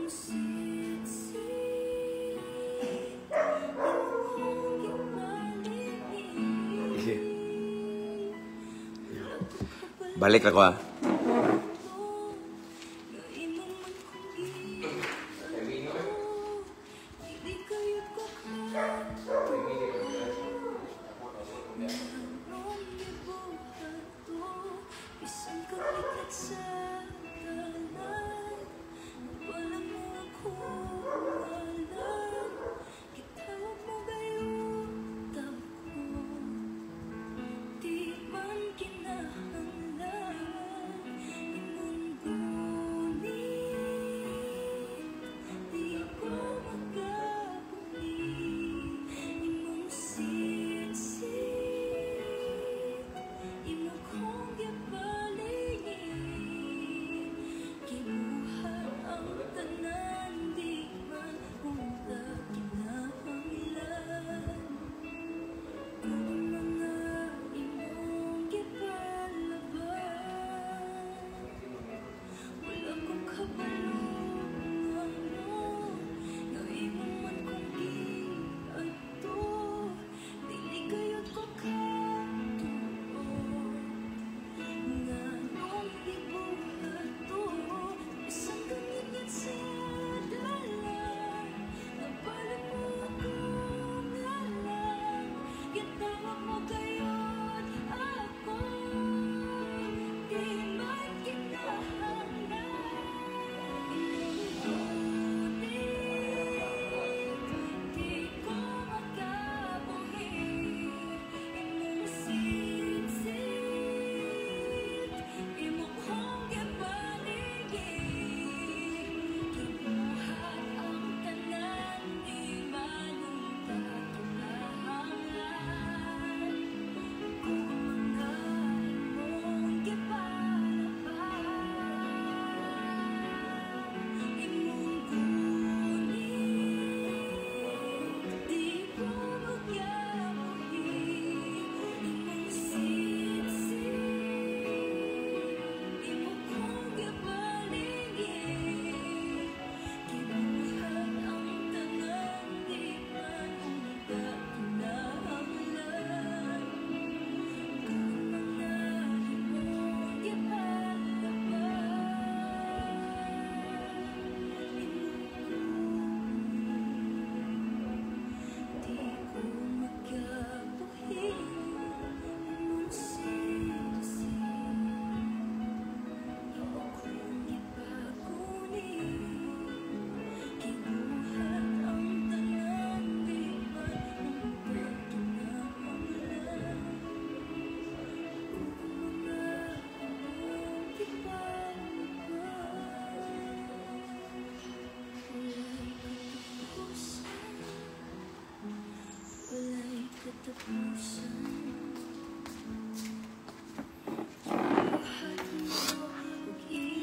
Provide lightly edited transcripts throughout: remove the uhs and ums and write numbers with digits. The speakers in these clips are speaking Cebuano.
Sige. Balik ako ah.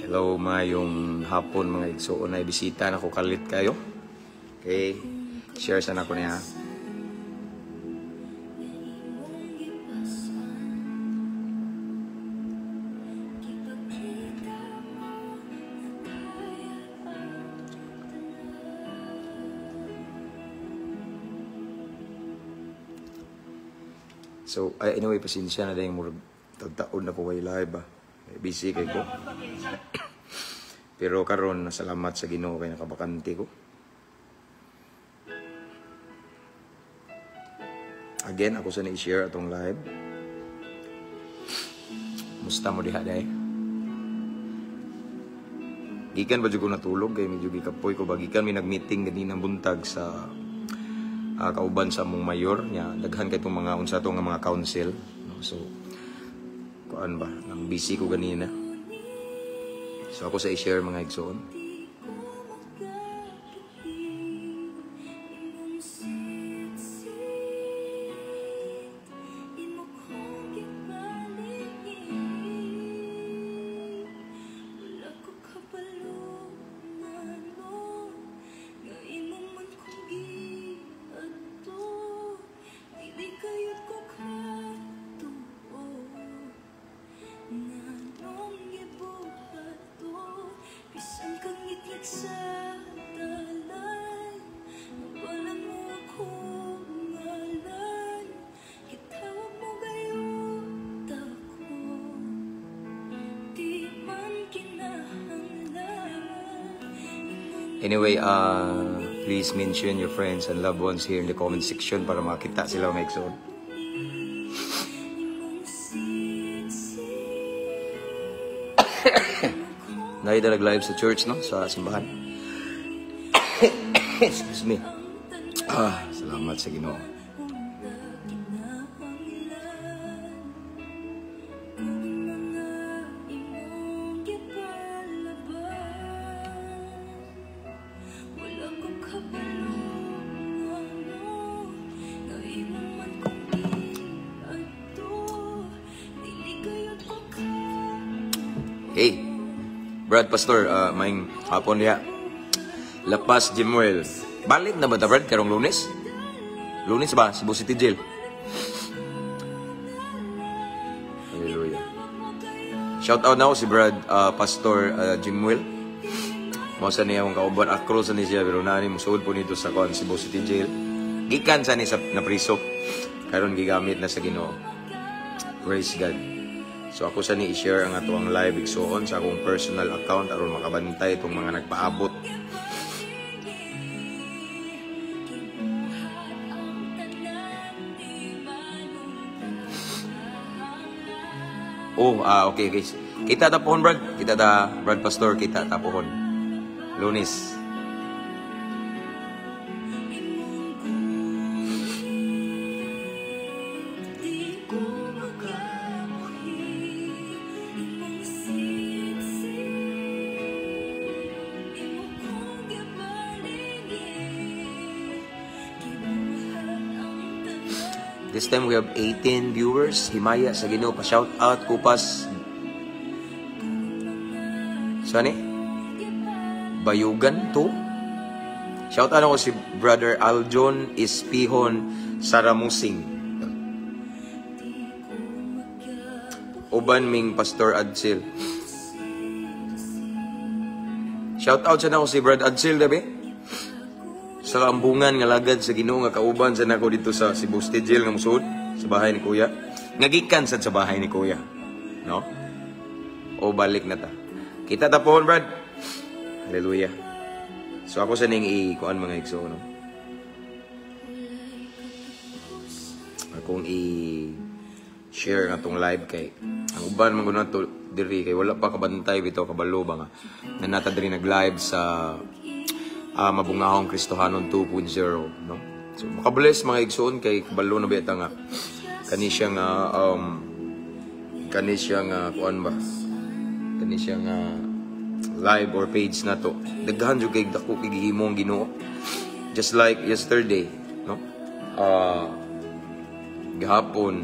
Hello, mayong hapon mga igsoon na bisita na ko kalit kayo. Okay, share sa nako niya. So, anyway, pasensya na dahil murag tagtaon na ko way live ba. Busy kay ko. Pero karon salamat sa Ginoo kay nakabakante ko. Again, ako sa ni-share atong live. Musta mo diha day? Gikan ba jud ko natulog kay medyo gikapoy ko ba, gikan mi nag-meeting ganinang buntag sa kauban sa among mayor nya, daghan kay itong mga unsa to nga mga council, no? So kuan ba, nang busy ko ganina. So ako sa i-share mga igsoon. Sa Anyway, please mention your friends and loved ones here in the comment section para makita sila, mga igsoon. Imong sitsit. Naa nag-live sa church, no? Sa simbahan. Excuse me. Ah, salamat sa Ginoo. Kinahanglan kung mga imong gipalaban. Wala ko kabalo ngano nga imo man kong giadto. Dili gayud ko ka Hey, Brad Pastor, maayong hapon diha. Lapas Jimuel. Balik na ba ta, Brad, karong Lunes? Lunes ba? Cebu City Jail. Hallelujah. Shout out na ako si Brad Pastor Jimuel. Mao sa niya akong kauban, akro sa ni siya pero naa ni musuod po nito sa kuan, Cebu City Jail. Gikan sa ni sa napriso. Karon gigamit na sa Ginoo. Praise God. So ako sa ni i-share ang ato ang live, igsuon, sa akong personal account aron makabantay itong mga nagpaabot. Gibuhat ang tanan di manuntahan. Oh, okay guys. Kita ta pohon, Brad. Kita ta, Brad Pastor, kita ta pohon. Lunes. Imong gunit, di ko makabuhi. Imong sitsit, imo kong gipalingi. Gibuhat ang tanan. This time we have 18 viewers. Himaya sa Ginoo, pa shout out kupas. Saan eh? Bayugan to. Shout out ako si Brother Aljon Ispihon Saramusing. Uban ming Pastor Adsil. Shout out sa nako si Brad Adsil dabi. Sa kaambungan nga lagad sa Ginoo nga kauban sa nako dito sa Cebu City Jail nga musuod sa bahay ni Kuya. Nga gikan sad sa bahay ni Kuya. No? O balik na ta. Kita ta pohon, Brad. Hallelujah. So ako sa ning i kuan, mga igsoon, no. Akong i share nga tong live kay ang uban man gud nato diri kay wala pa kabantay bitaw, kabalo ba nga nanata diri nag-live sa Mabungahong Kristohanon 2.0, no. So makabless, mga igsoon, kay kabalo na bita nga kani siya nga kuan ba, kani siya nga live or page na to, daghan jud kay dako kay gihimong Ginoo, just like yesterday, no, gahapon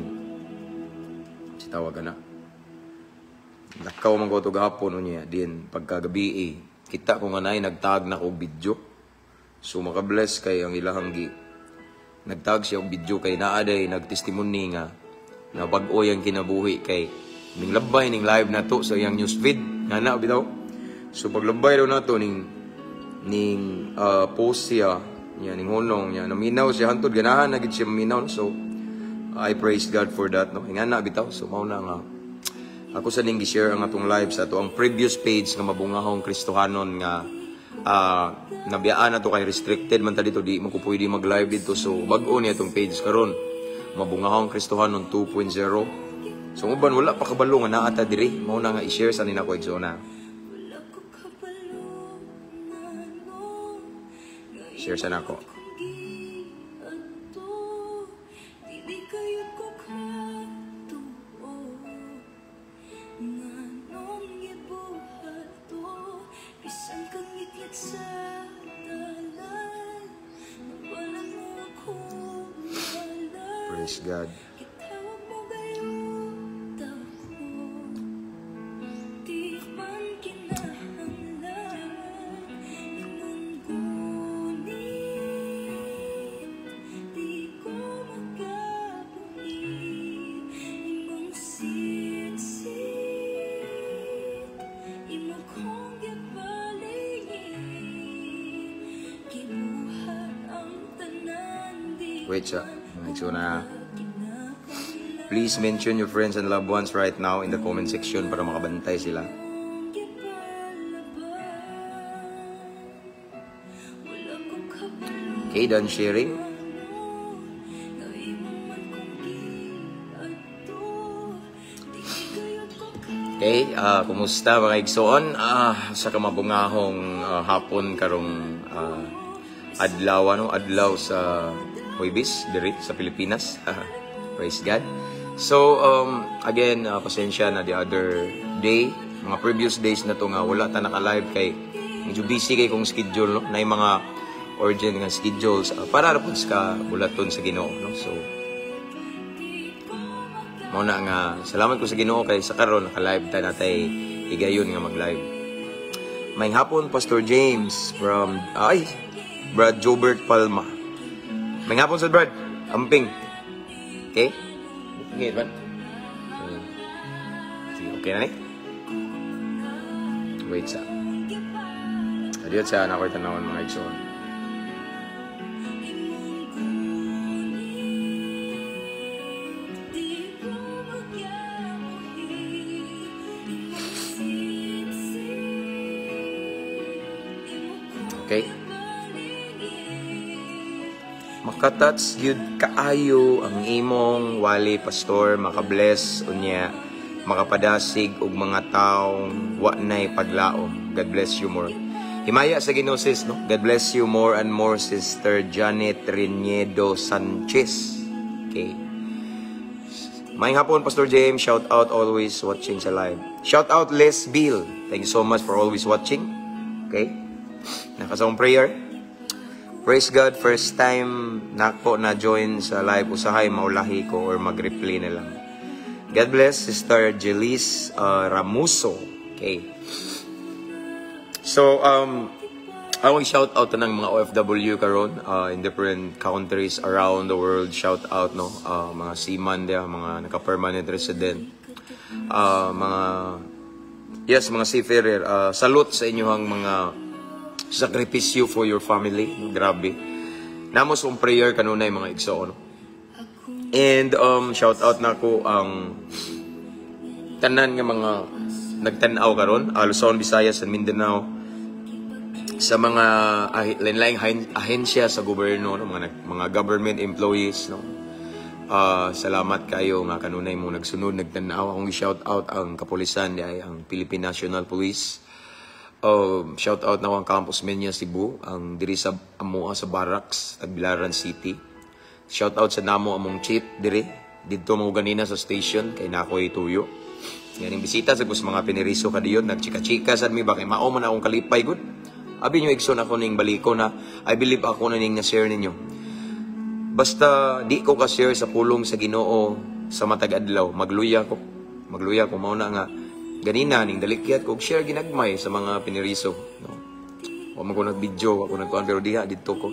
si tawag na lakaw man ko to gahapon. Unya din pagkagabi eh, kita ko nga naay nagtag na og video. So makabless kay ang ilahang gi nagtag siya og video kay naa day nagtestimony nga na bag-o yang kinabuhi kay ning labay ning live na to sa iyang newsfeed nga na bitaw. So paglabay daw nato ning post siya niya ning hunong niya naminaw siya hantod ganahan na gid siya maminaw. So I praise God for that, no. Ingana bitaw. So mao na nga ako sa ning gi-share ang atong live sa ato ang previous page nga Mabungahong Kristohanon nga nabiyaan na to kay restricted man ta dito, di mo ko pwede mag-live dito. So bag-o niya itong page karon, Mabungahong Kristohanon 2.0. So ang uban wala pa kabalo nga naa ta diri. Mao na nga i-share sa nina ko, igsoon. Wala ko kabalo ngano nga Share sa nako. kong giadto. Dili kayo ko katuo nganong gibuhat to. Bisan kang ngitngit sa dalan, nabalan mo akong malay. Praise God. Gitawag mo gayud ako. Di man kinahanglan imong gunit, di ko makabuhi. Imong sitsit, imo kong gipalingi. Gibuhat ang tanan di Wait siya, mga igsoon na. Please mention your friends and loved ones right now in the comment section para makabantay sila. Gipalaban. Okay, done sharing. Nga imo man kong giadto. Di gayud ko Okay, kumusta, mga igsoon? Sa kamabungahong hapon karong adlaw, ano, adlaw sa Huwebes diri sa Pilipinas. Praise God. So, again, pasensya na the other day, mga previous days na to nga wala ta naka-live kay medyo busy kay kong schedule, no? Na mga urgent nga schedules para ra pud sa bulaton sa Ginoo, no? So, mao na nga salamat ko sa Ginoo kay sa karon naka-live ta, natay higayon nga mag-live. Maayong hapon, Pastor James from, ay, Brad Jobert Palma. Maayong hapon sa Brad. Amping. Okay? Okay, Brad. Sige, okay na ni? Wait sa. Adiyo sa na ako'y tanawon, mga igsoon. Imong kunin. Di ko magyabuhi imong sipsip. Imo kong gibalingit. Makatouch gyud kaayo ang imong wali, Pastor, makabless unya makapadasig og mga taong wa nay paglaom. God bless you more. Himaya sa Ginoo, sis, no? God bless you more and more, Sister Janet Riniedo Sanchez. Okay. Maayong hapon, Pastor James. Shout out, always watching sa live. Shout out, Les Bill. Thank you so much for always watching. Okay. Nakasang prayer. Praise God, first time nako na join sa live, usahay maulahi ko or mag-replay na lang. God bless, Sister Jelise Ramuso. Okay. So, akong shout out ng mga OFW karon in different countries around the world. Shout out, no, mga seaman dia, mga naka-permanent resident. Mga yes, mga seafarer, salute sa inyong mga sakripisyo for your family. Grabe. Namo sa prayer kanunay, mga igsoon. And shout out nako ang tanan nga mga nagtan-aw karon, Luzon, Visayas and Mindanao, sa mga lain-laing ahensya sa gobyerno, no, mga government employees, no. Salamat kayo nga kanunay mo nagsunod nagtan-aw. Akong shout out ang kapulisan di ay ang Philippine National Police. Shout out na ang Camp Osmeña Cebu, ang diri sa amoa sa barracks, Tagbilaran City. Shout out sa namo among chief diri didto mo ganina sa station kay nakoy tuyo. Yan ang bisita sa kus mga piniriso kadiyon, nagchika-chika sad mi ba kay mao man akong kalipay gud. Abi nyo, igsoon, ako ning baliko na I believe ako na ning na-share ninyo. Basta di ko ka-share sa pulong sa Ginoo sa matag adlaw, magluya ko. Magluya ko. Mao na nga ganina ning dalikyat ko share ginagmay sa mga piniriso, no. Wa man ko nag-video, wa ko nagkuan, pero diha didto ko.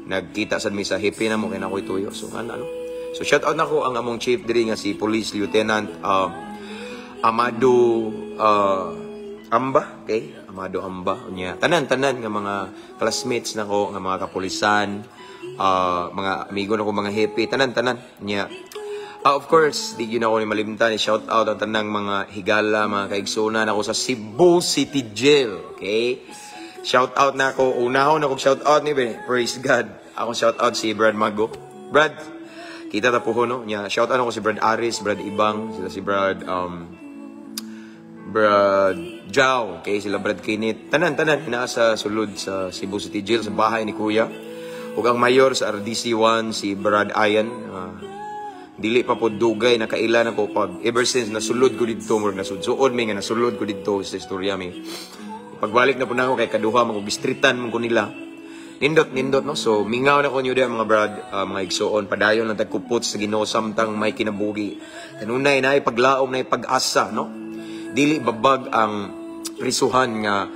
Nagkita sad mi sa hepe na mo kay nakoy tuyo. So ano ano. So shout out nako ang among chief diri nga si Police Lieutenant Amado Amba, okay? Amado Amba unya. Tanan-tanan nga mga classmates nako nga mga kapulisan, mga amigo nako mga hepe, tanan-tanan nya. Of course, di yun ako ni malimtan, shout out ang tanang mga higala, mga kaigsunan ako sa Cebu City Jail, okay? Shout out na ako, unahon ako shout out ni praise God. Akong shout out si Brad Mago. Brad, kita ta po, no? Nya, shout out ako si Brad Aris, Brad Ibang, sila si Brad Jao, okay, sila Brad Kinit. Tanan, tanan, naa sa sulod sa Cebu City Jail, sa bahay ni Kuya. Ug ang mayor sa RDC 1, si Brad Ayan. Dili pa po dugay, nakaila na ko pag ever since nasulod ko didto, murag nasudsuod mi nga nasulod ko didto sa istorya mi. Pagbalik na po na ako kay kaduha mo gistritan mo ko nila. Nindot, nindot, no? So, mingaw na ko nyo diyan, mga brad, mga igsoon, padayon lang tagkupot sa Ginoo samtang may kinabuhi. Kanunay na paglaom na pag-asa, no? Dili babag ang prisuhan nga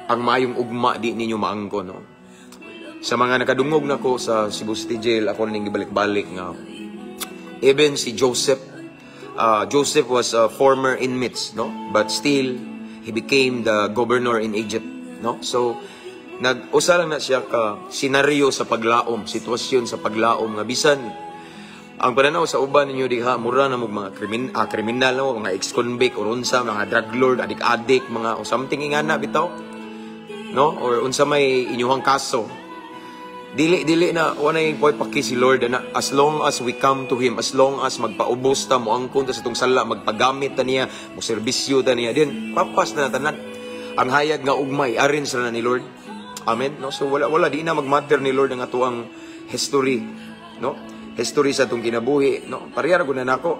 ang maayong ugma di ninyo maangko, no? Sa mga nakadungog nako sa Cebu City Jail, ako ning gibalik-balik nga even si Joseph, Joseph was a former inmates, no? But still, he became the governor in Egypt, no? So, nag-usa lang na siya ka senaryo sa paglaom, sitwasyon sa paglaom nga bisan ang pananaw sa uban ninyo diha mura na mo mga kriminal, no, mga ex-convict or unsa, mga drug lord, adik-adik, mga o something ingana bitaw, no? Or unsa may inyuhang kaso. Dili dili na walay poy paki si Lord na as long as we come to Him, as long as magpaubos ta, moangkon ta sa atong sala, magpagamit ta niya, mo serbisyo ta niya, din papas na tanan. Ang hayag nga ugmay arin sa na ni Lord. Amen, no? So wala wala di na magmatter ni Lord ang atoang history, no? History sa atong kinabuhi, no? Pareha ra gud na nako.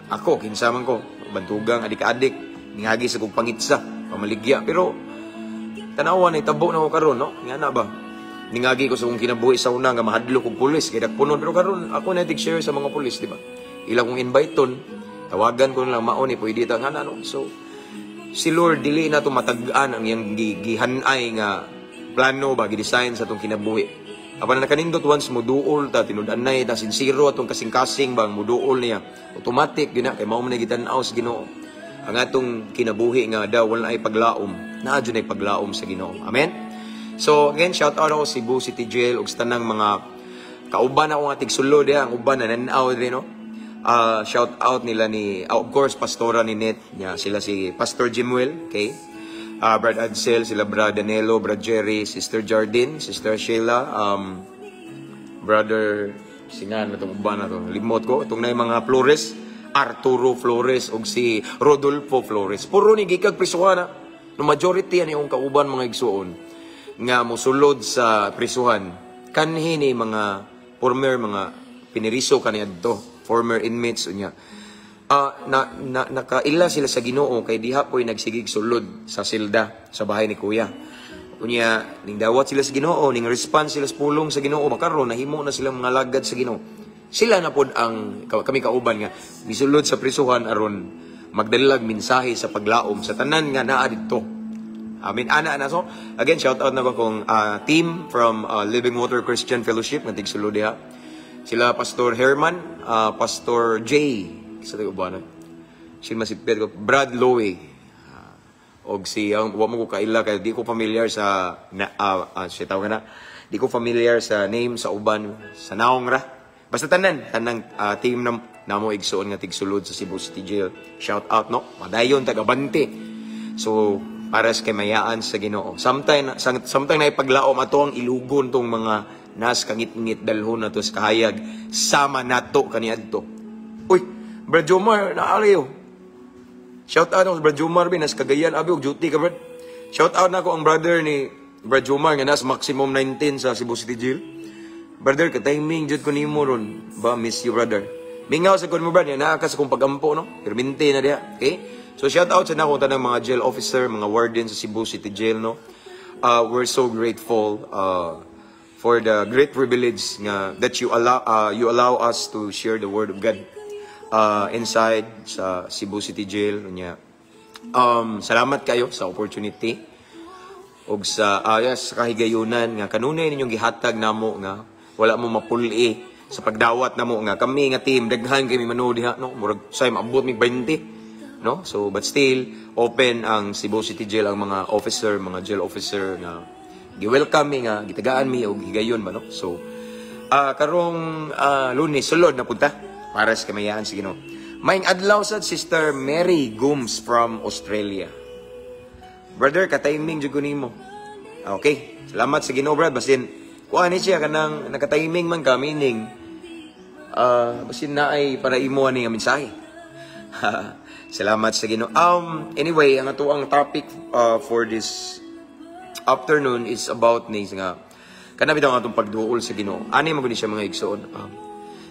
Ako kinsa man ko, bantugang adik-adik, ningagi sa kog pangitsa, pamaligya, pero tanawa na itabo na ko karon, no? Nga na ba? Ningagi ko sa akong kinabuhi sa una nga mahadlok kog pulis kay dakpunon, pero karon ako na share sa mga pulis, di ba? Ila kong invite-on, tawagan ko na lang mao ni pwede ta nga na, no? So si Lord dili na to matag-an ang iyang gihanay nga plano ba, gi-design sa atong kinabuhi. Apan nakanindot once muduol ta, tinud-anay ta, sinsiro atong kasing-kasing bang muduol niya, automatic gyud na kay mao man gitan-aw sa Ginoo. Ang atong kinabuhi nga daw wala ay paglaom, naa jud ay paglaom sa Ginoo. Amen. So again, shout out ako Cebu City Jail ug sa tanang mga kauban ako nga tigsulo diha, ang uban na nan-aw diri, no. Shout out nila ni of course, pastora ni Net nya, sila si Pastor Jimuel, okay? Brad Adsel, sila Brad Danilo, Brad Jerry, Sister Jardine, Sister Sheila, Brother singan na itong uban na to. Limot ko itong na mga Flores, Arturo Flores ug si Rodolfo Flores. Puro ni gikag prisuhan na. No, majority ani akong kauban, mga igsuon, nga mosulod sa prisuhan. Kanhi ni mga former mga piniriso kaniadto, former inmates unya. Na nakaila sila sa Ginoo kay diha po'y nagsigig sulod sa silda sa bahay ni Kuya. Unya ning dawat sila sa Ginoo, ning response sila sa pulong sa Ginoo, makaron nahimo na silang mga lagad sa Ginoo. Sila na pod ang kami kauban nga misulod sa prisuhan aron magdalag mensahe sa paglaom sa tanan nga naa didto. Amen. Ana ana so again, shout out na ko kong team from Living Water Christian Fellowship nga tigsulod diha. Sila Pastor Herman, Pastor Jay, sa tayo ba na? Sila masipit ko, Brad Lowe. Og si ang wa mo ko kaila kay di ko familiar sa na siya tawag na. Di ko familiar sa name sa uban, sa naong ra. Basta tanan, tanang team nam namo igsuon nga tigsulod sa Cebu City Jail. Shout out, no. Madayon tagabante. So para sa kamayaan sa Ginoo. Samtang samtang naipaglaom ato ang ilugon tong mga nas kangit-ngit dalhon nato sa kahayag sama nato kaniadto. Uy, Brad Jomar, naalayo. Shout out ako sa Brad Jomar bin, nas Cagayan abi og duty ka, Brad. Shout out na ako ang brother ni Brad Jomar nga nas maximum 19 sa Cebu City Jail. Brother, ka-timing jud ko nimo ron. Ba, miss you, brother. Mingaw sa kun mo, brad, naa ka sa kong pagampo, no? Permente na diha. Okay? So shout out sa nako tanang mga jail officer, mga warden sa Cebu City Jail, no? We're so grateful for the great privilege nga that you allow us to share the word of God inside sa Cebu City Jail nya. Salamat kayo sa opportunity ug sa yes, sa kahigayunan nga kanunay ninyong gihatag namo nga wala mo mapuli sa pagdawat namo nga kami nga team. Daghan kami manood diha, no? Murag say maabot mig 20, no? So but still open ang Cebu City Jail, ang mga officer, mga jail officer nga gi-welcome mi, nga gitagaan mi og higayon ba, no? So karong Lunes sulod na punta para sa kamayaan sa Ginoo. Maayong adlaw sa Sister Mary Gooms from Australia. Brother, ka-timing jud ko nimo. Okay. Salamat sa Ginoo, brad. Basin kuha ni siya kanang naka-timing man ka, meaning basin na ay para imo ani nga mensahe. Salamat sa Ginoo. Anyway, ang atoang topic for this afternoon is about ni nga kana bitaw ang atong pagduol sa Ginoo. Ani man gud ni siya, mga igsoon.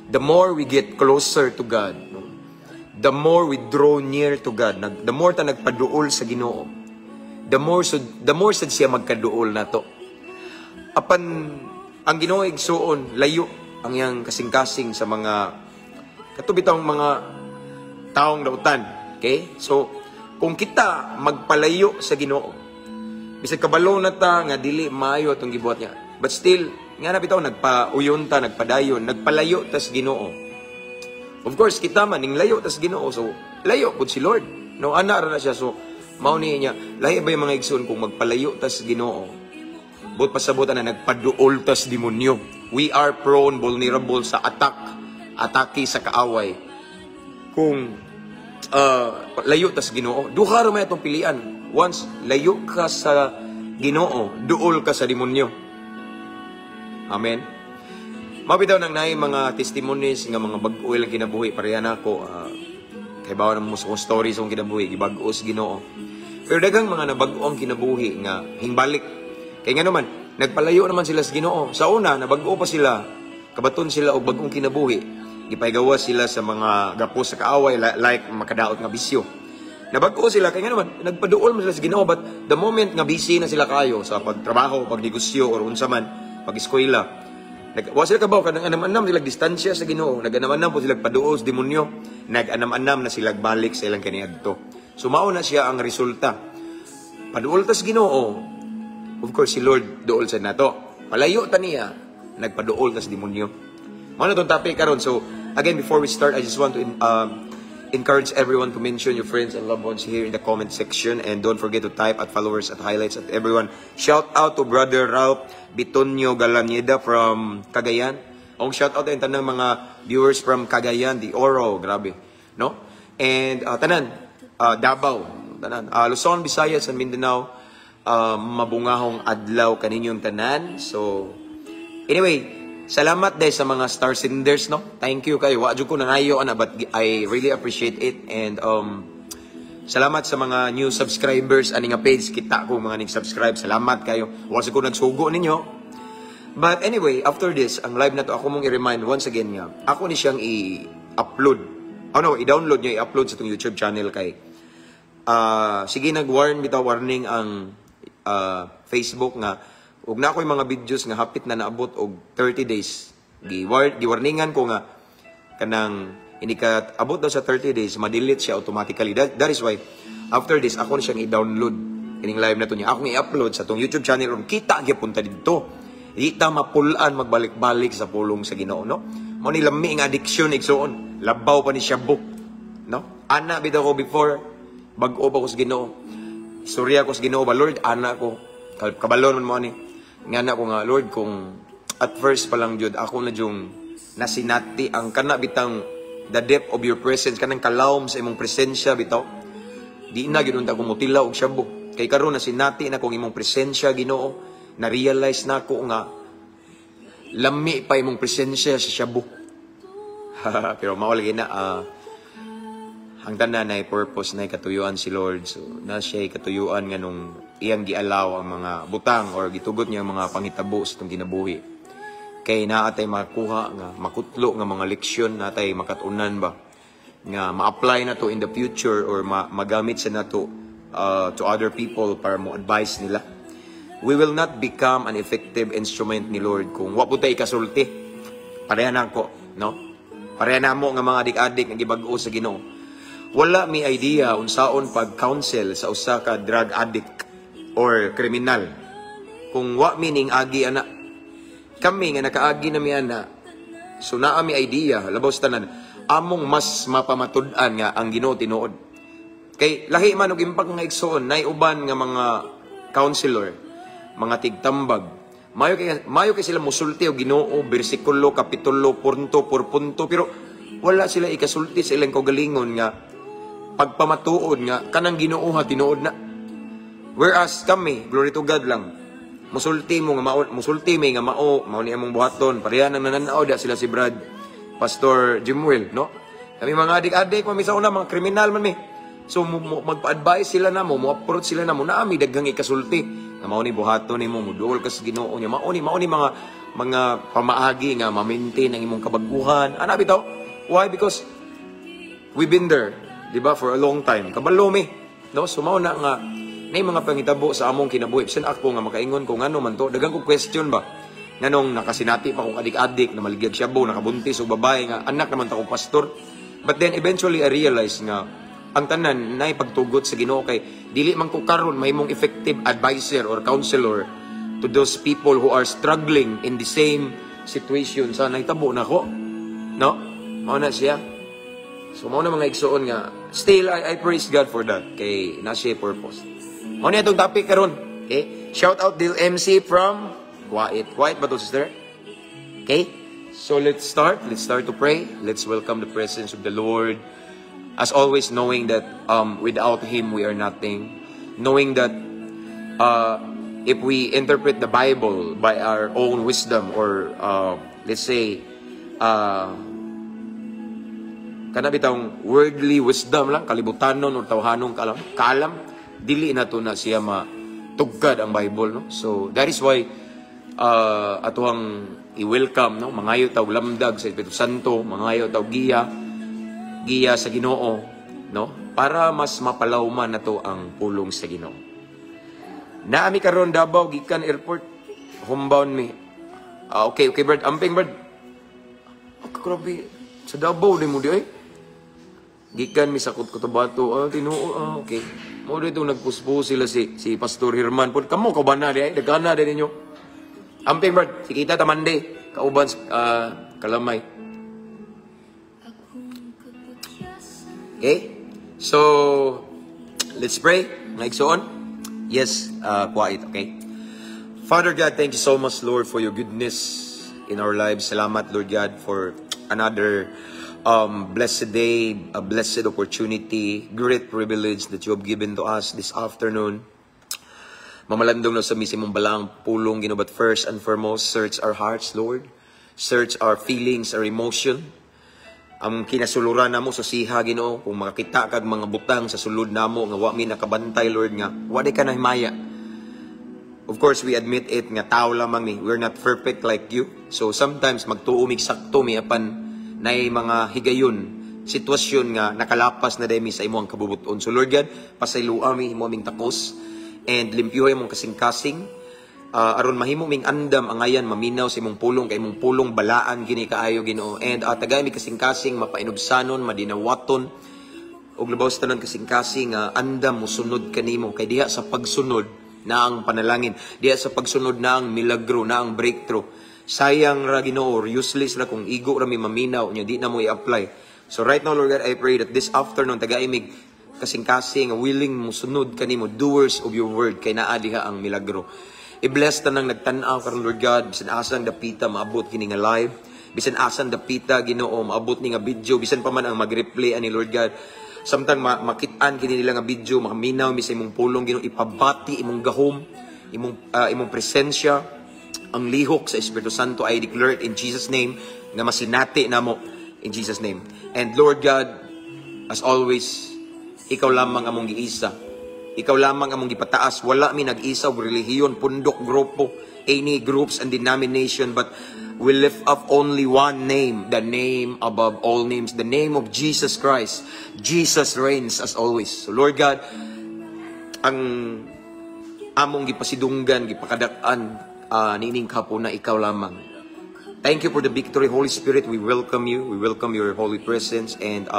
The more we get closer to God, no? The more we draw near to God, the more ta nagpaduol sa Ginoo, the more sad siya magkaduol nato. Apan ang Ginoo, igsuon, layo ang iyang kasing-kasing sa mga kato bitawng mga taong dautan. Okay? So, kung kita magpalayo sa Ginoo, bisag kabalo na ta nga dili maayo atong gibuhat niya. But still, nga na bitaw nagpauyon ta, nagpadayon, nagpalayo tas Ginoo. Of course, kita man ning layo tas Ginoo. So, layo pud si Lord. No, ana ra na siya. So, mao ni niya, lahi ba yung mga igsoon kung magpalayo tas Ginoo? Buot pasabot na nagpaduol tas demonyo. We are prone, vulnerable sa attack, atake sa kaaway. Kung layo tas Ginoo, duha ra may atong pilian. Once layo ka sa Ginoo, duol ka sa demonyo. Amen. Mao bitaw nang naay mga testimonies nga mga bag-o ilang kinabuhi, pareha nako, kay bawa mo sa akong stories akong kinabuhi, gibag-o sa Ginoo. Pero daghang mga nabag-o ang kinabuhi nga hingbalik. Kay nga naman, nagpalayo naman sila sa Ginoo. Sa una, nabag-o pa sila, kabaton sila og bag-ong kinabuhi. Gipaygawas sila sa mga gapos sa kaaway, like makadaot nga bisyo. Nabag-o sila kay nga naman, nagpaduol man sila sa Ginoo, but the moment nga busy na sila kayo sa pagtrabaho, pagnegosyo or unsa man, pag-eskwela, wa sila kabaw kanang anam-anam sila distansya sa Ginoo, nag-anam-anam po sila paduol sa demonyo, nag-anam-anam na sila balik sa ilang kaniadto. So mao na siya ang resulta. Paduol ta sa Ginoo. Of course, si Lord duol sa nato. Palayo ta niya, nagpaduol ta sa demonyo. Mao na tong topic karon. So again, before we start, I just want to encourage everyone to mention your friends and loved ones here in the comment section, and don't forget to type at followers, at highlights, at everyone. Shout out to Brother Ralph Bitonio Galanieda from Cagayan. Ang shout out ang tanang mga viewers from Cagayan de Oro, grabe, no? And tanan, Davao, tanan, Luzon, Visayas, and Mindanao, mabungahong adlaw kaninyong tanan. So anyway, salamat dahil sa mga star senders, no? Thank you kayo. Wa jud ko nangayo ana, but I really appreciate it, and salamat sa mga new subscribers ani nga page. Kita ko mga ning-subscribe. Salamat kayo. Wa sa ko nagsugo ninyo. But anyway, after this, ang live na to, ako mong i-remind once again nga, ako ni siyang i-upload. Oh no, i-download niya, i-upload sa itong YouTube channel kay sige nag-warn bitaw, warning ang Facebook nga ug na ako'y mga videos nga hapit na naabot og 30 days. Gi-warningan ko nga kanang hindi ka abot daw sa 30 days, ma-delete siya automatically. That is why after this, ako na siyang i-download kining live na to niya. Akong i-upload sa tong YouTube channel ron kita gyapon ta didto. Di ta mapulaan magbalik-balik sa pulong sa Ginoo, no? Mao ni lami nga addiction, igsuon. Labaw pa ni shabu, no? Ana bitaw ko before, bag-o pa ko sa Ginoo. Istorya ko sa Ginoo ba, "Lord," ana ko. Kabalon man mo ani. Nga na ko nga, "Lord, kung at first pa lang jud ako na yung nasinati ang kana bitang the depth of your presence, kanang kalawom sa imong presensya bitaw. Di na gyud unta ko mutila og shabu. Kay karon nasinati na kong imong presensya, Ginoo, na realize na ko nga lami pa imong presensya sa shabu." Pero mao lagi na, ang tanan na purpose, na katuyuan si Lord. So, na siya katuyuan nga nung iyang gialaw ang mga butang or gitugot niya ang mga pangitabo sa itong kinabuhi. Kay naa tay makuha nga makutlo nga mga leksyon, natay makatunan ba nga ma-apply na to in the future or magamit sa nato to other people para mo advise nila. We will not become an effective instrument ni Lord kung wa po tay ikasulti. Pareha na ako, no? Pareha na mo nga mga adik-adik nga gibag-o sa Ginoo. Wala mi idea unsaon pag-counsel sa usa ka drug addict or kriminal. Kung wa mi ning agi ana, kami nga nakaagi na mi ana, so naa mi idea. Labaw sa tanan, among mas mapamatud-an nga ang Ginoo tinuod. Kay lahi man og impact nga, igsuon, nay uban nga mga counselor, mga tigtambag. Mayo kay sila musulti og Ginoo, bersikulo, kapitulo, punto por punto, pero wala sila ikasulti sa ilang kaugalingon nga pagpamatuod nga kanang Ginoo ha tinuod na. Whereas kami, glory to God lang. Musulti mo nga mao, musulti mi nga mao, mao ni among buhaton. Pareha nang nananaw da sila si Brad Pastor Jimuel, no? Kami mga adik-adik, mami sa una, mga kriminal man mi. So magpa-advise sila namo, mo approach sila namo, naa mi daghang ikasulti. Nga mao ni buhaton nimo, muduol ka sa Ginoo niya. Mao ni mga pamaagi nga ma-maintain ang imong kabaguhan. Ana bitaw? Why? Because we've been there, di ba, for a long time. Kabalo mi. No? So mao na nga nay mga pangitabo sa among kinabuhi. Bisan ako nga makaingon ko ngano man to, daghang ko question ba. Nganong nakasinati pa kong adik-adik na maligyag shabu, nakabuntis og babae nga anak naman ta kong pastor. But then eventually I realized nga ang tanan nay pagtugot sa Ginoo, kay dili man ko karon mahimong effective advisor or counselor to those people who are struggling in the same situation sa nahitabo nako. No? Mao na siya. So mao na, mga igsuon, nga still I praise God for that kay na siya purpose. Mao ni atong topic karon. Okay? Shout out Dil MC from Kuwait. Kuwait ba to, sister? Okay? So let's start. Let's start to pray. Let's welcome the presence of the Lord. As always, knowing that without Him we are nothing. Knowing that If we interpret the Bible by our own wisdom or let's say kana bitawng worldly wisdom lang, kalibutanon or tawhanon kaalam kaalam, dili na to na siya matugkad ang Bible, no? So that is why atuang i-welcome, no, mangayo tawg lamdag sa Espiritu Santo, mangayo tawg giya giya sa Ginoo, no, para mas mapalawman nato ang pulong sa Ginoo. Naa mi karon Davao gikan airport, homebound mi. Ah, okay, Brad. Amping, Brad. Oh, grabe, sa Davao di mo di ay. Gikan mi sa Cotabato. Ah, tinuo. Ah, okay. Mo dito nagpuspos sila si si Pastor Herman. Pud kamo ka na di ay. Dagana din ninyo. Amping, Brad. Si kita ta Monday. Kauban kalamay. Okay? So, let's pray. Mga igsoon. Yes, quiet, okay? Father God, thank you so much, Lord, for your goodness in our lives. Salamat, Lord God, for another blessed day, a blessed opportunity, great privilege that you have given to us this afternoon. Mamalandong na sa misimong balaang pulong, Ginoo, but first and foremost, search our hearts, Lord. Search our feelings, our emotion. Ang kinasuluran namo sa siha, Ginoo, kung makakita kag mga butang sa sulod namo nga wa mi nakabantay, Lord, nga wa di ka nahimaya. Of course, we admit it nga tao lamang mi. We're not perfect like you. So sometimes magtuo mig sakto mi apan nay mga higayon, sitwasyon nga nakalapas na mi sa imong kabubuton. So Lord God, pasayloa mi, himo aming takos and limpyuhay imong kasing-kasing aron mahimo ming andam angayan maminaw sa imong pulong, kay imong pulong balaan gini kaayo, Ginoo, and tagay mi kasing-kasing mapainubsanon, madinawaton, ug labaw sa tanan, kasing-kasing andam musunod kanimo, kay diha sa pagsunod na ang panalangin, diha sa pagsunod na ang milagro, na ang breakthrough. Sayang ra, Ginoo, or useless ra kung igo ra mi maminaw nya di na mo i-apply. So right now, Lord God, I pray that this afternoon tagay mig kasing-kasing willing musunod kanimo, doers of your word, kay naa diha ang milagro. I-bless tanang nagtan-aw karon, Lord God, bisan asang dapita maabot kini nga live, bisan asan dapita, Ginoo, maabot ni nga video, bisan pa man ang mag-replay ani, Lord God. Samtang makit-an kini nila nga video, makaminaw mi sa imong pulong, Ginoo, ipabati imong gahom, imong presensya, ang lihok sa Espiritu Santo. I declare it in Jesus' name nga masinati namo in Jesus' name. And Lord God, as always, ikaw lamang among giisa. Ikaw lamang among gipataas. Wala mi nag-isa og relihiyon, pundok, grupo, any groups and denomination, but we lift up only one name, the name above all names, the name of Jesus Christ. Jesus reigns as always. So Lord God, ang among gipasidunggan, gipakadak-an niining na ikaw lamang. Thank you for the victory, Holy Spirit. We welcome you. We welcome your holy presence and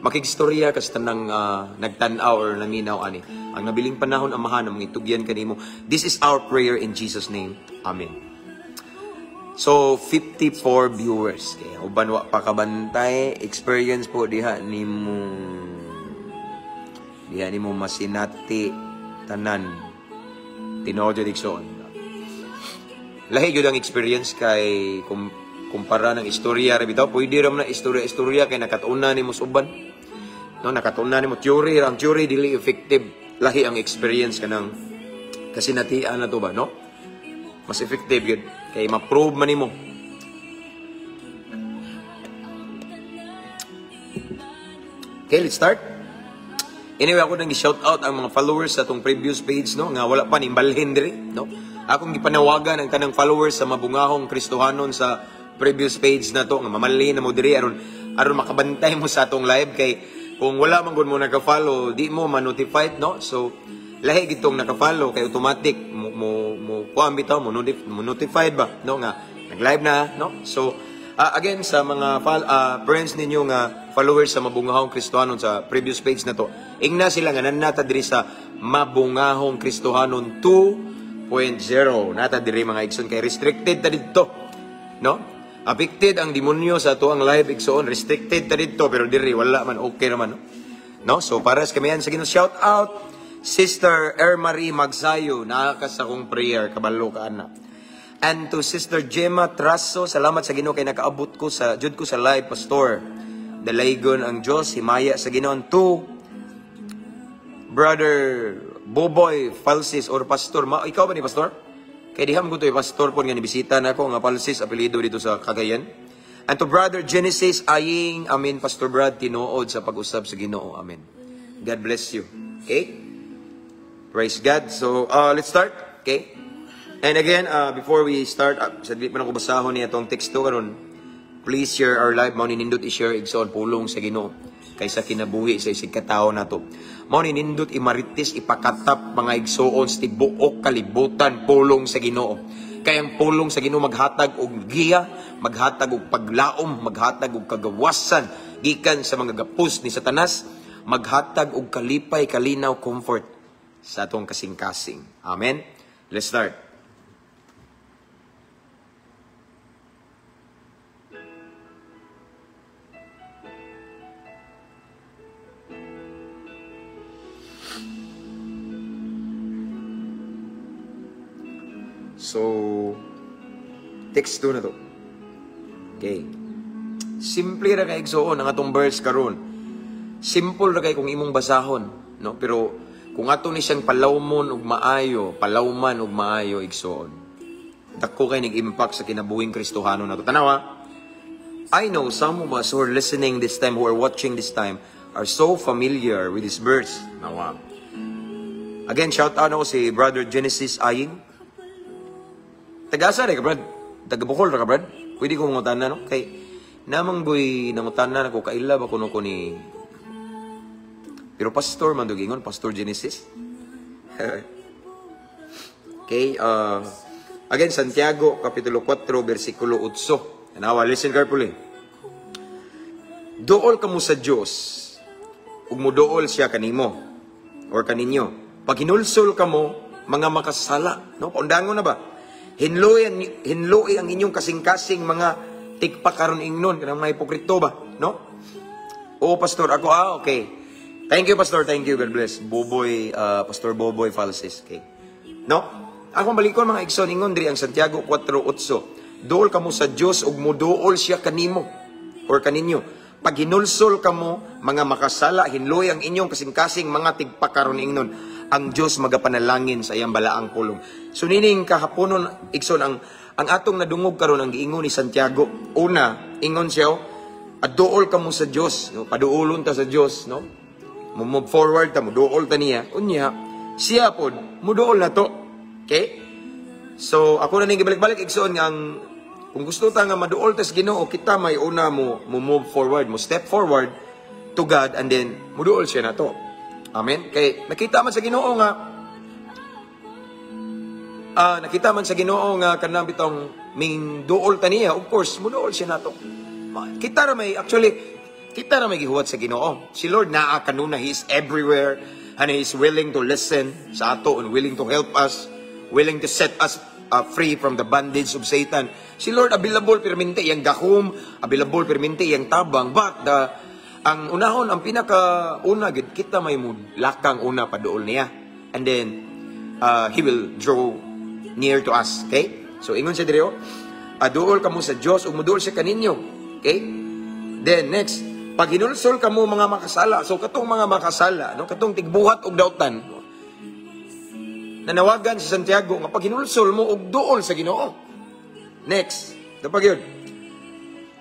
makigstorya kas tanang nagtan-aw or naminaw ani. Ang nabiling panahon, Amahan, ang itugyan kanimo. This is our prayer in Jesus' name. Amen. So 54 viewers kay uban wa pa kabantay, experience po diha nimo masinati tanan, tinuod jud, igsoon. Lahi gyud ang experience kay kumpara ng istorya ra bitaw. Pwede ra man na istorya istorya kay nakatuna nimo sa uban, no? Nakatuna nimo theory ra. Ang theory dili effective. Lahi ang experience kanang kasinatian na to ba, no? Mas effective gyud kay ma-prove man nimo. Okay, let's start. Anyway, ako nang shout out ang mga followers sa atong previous page, no, nga wala pa ni balhin diri, no? Akong gipanawagan ang tanang followers sa Mabungahong Kristohanon sa previous page na to nga mamalhin na mo diri aron aron makabantay mo sa atong live, kay kung wala man gud mo naka-follow, di mo ma-notified, no? So lahi gitong naka-follow kay automatic mo mo mo kuan bitaw mo notified ba, no, nga nag-live na, no? So again, sa mga friends ninyo nga followers sa Mabungahong Kristohanon sa previous page na to, ingna sila nga nannata diri sa Mabungahong Kristohanon 2.0. Nata diri, mga igsoon, kay restricted ta didto, no? Affected ang demonyo sa ato ang live, igsoon, restricted ta didto, pero diri wala man, okay naman, no? No? So para sa kamiyan sa Ginoo, shout out Sister Ermarie Magsayo, naa ka sa akong prayer, kabalo ka ana. And to Sister Gemma Traso, salamat sa Ginoo kay nakaabot ko sa jud ko sa live, pastor. Dalaygon ang Dios, himaya sa Ginoo. To Brother Boboy Falsis or Pastor. Ma, ikaw ba ni Pastor? Kay diha mo to Pastor po nga nibisita na ako nga Falsis apelyido dito sa Cagayan. And to Brother Genesis Aying, amen Pastor Brad, tinuod sa pag-usab sa Ginoo. Amen. God bless you. Okay? Praise God. So, let's start. Okay? And again, before we start, sa dili pa na ko basahon niya itong teksto karon. Please share our live. Mao ni nindot i-share igsoon pulong sa Ginoo kaysa kinabuhi sa isig katawo nato. Mao ni nindot imaritis ipakatap mga igsoon sa tibuok kalibutan pulong sa Ginoo. Kay ang pulong sa Ginoo maghatag og giya, maghatag og paglaom, maghatag og kagawasan gikan sa mga gapos ni Satanas, maghatag og kalipay, kalinaw, comfort sa atong kasing-kasing. Amen. Let's start. So, teksto na to. Okay. Simple ra kay igsoon ang atong verse karon. Simple ra kay kung imong basahon, no? Pero kung ato ni siyang palawmon og maayo, palawman og maayo igsoon. Dako kay nig-impact sa kinabuhing Kristohano nato. Tanawa. I know some of us who are listening this time, who are watching this time, are so familiar with this verse. Nawa. Again, shout out ako si Brother Genesis Aying. Taga-asa ka, Brad? Taga-Bukol ra ka, Brad? Pwede ko mangutana, no? Kay, namang boy, nangutana na ko, kaila ba kuno ko ni... Pero pastor man dugingon, Pastor Genesis. Okay, again, Santiago, Kapitulo 4, versikulo 8. Tanawa, listen carefully. Dool kamo sa Dios, ug mudool siya kanimo, or kaninyo. Pag hinulsol kamo, mga makasala, no? Paundangon na ba? Hinloi ang inyong kasing-kasing mga tigpakaron ingnon, kanang mga hipokrito ba, no? Oo, Pastor, ako, okay. Thank you, Pastor, thank you, God bless. Boboy, Pastor Boboy Falsis, okay. No? Akong balikon mga igsoon, ingon diri ang Santiago 4:8. Dool kamo sa Dios ug muduol siya kanimo or kaninyo. Pag hinulsol kamo mga makasala, hinloy ang inyong kasing-kasing mga tigpakaron ingnon. Ang Dios magapanalangin sa iyang balaang pulong. So nining kahaponon igsoon ang atong nadungog karon ang giingon ni Santiago. Una, ingon siya, aduol kamo sa Dios, no? Paduolon ta sa Dios, no? Mo move forward ta, muduol ta niya. Unya, siya pod muduol na to. Okay? So ako na ning gibalik-balik igsoon nga ang kung gusto ta nga maduol ta sa Ginoo, kita may una mo move forward, mo step forward to God, and then muduol siya na to. Amen. Kay nakita man sa Ginoo nga kanang bitong ming duol ta niya, of course muduol siya nato. Kita ra may actually kita ra may gihuwat sa Ginoo. Si Lord naa kanuna, He is everywhere and He is willing to listen sa ato and willing to help us, willing to set us free from the bondage of Satan. Si Lord available permente iyang gahom, available permente iyang tabang, but the ang unahon, ang pinaka una gid kita may lakang una paduol niya, and then He will draw near to us. Okay? So ingon siya diri, aduol kamo sa Dios ug muduol siya kaninyo. Okay? Then next, pag hinulsol kamo mga makasala. So katong mga makasala, no, katong tigbuhat og dautan, nanawagan si Santiago nga pag hinulsol mo og duol sa Ginoo. Next, dapag yun.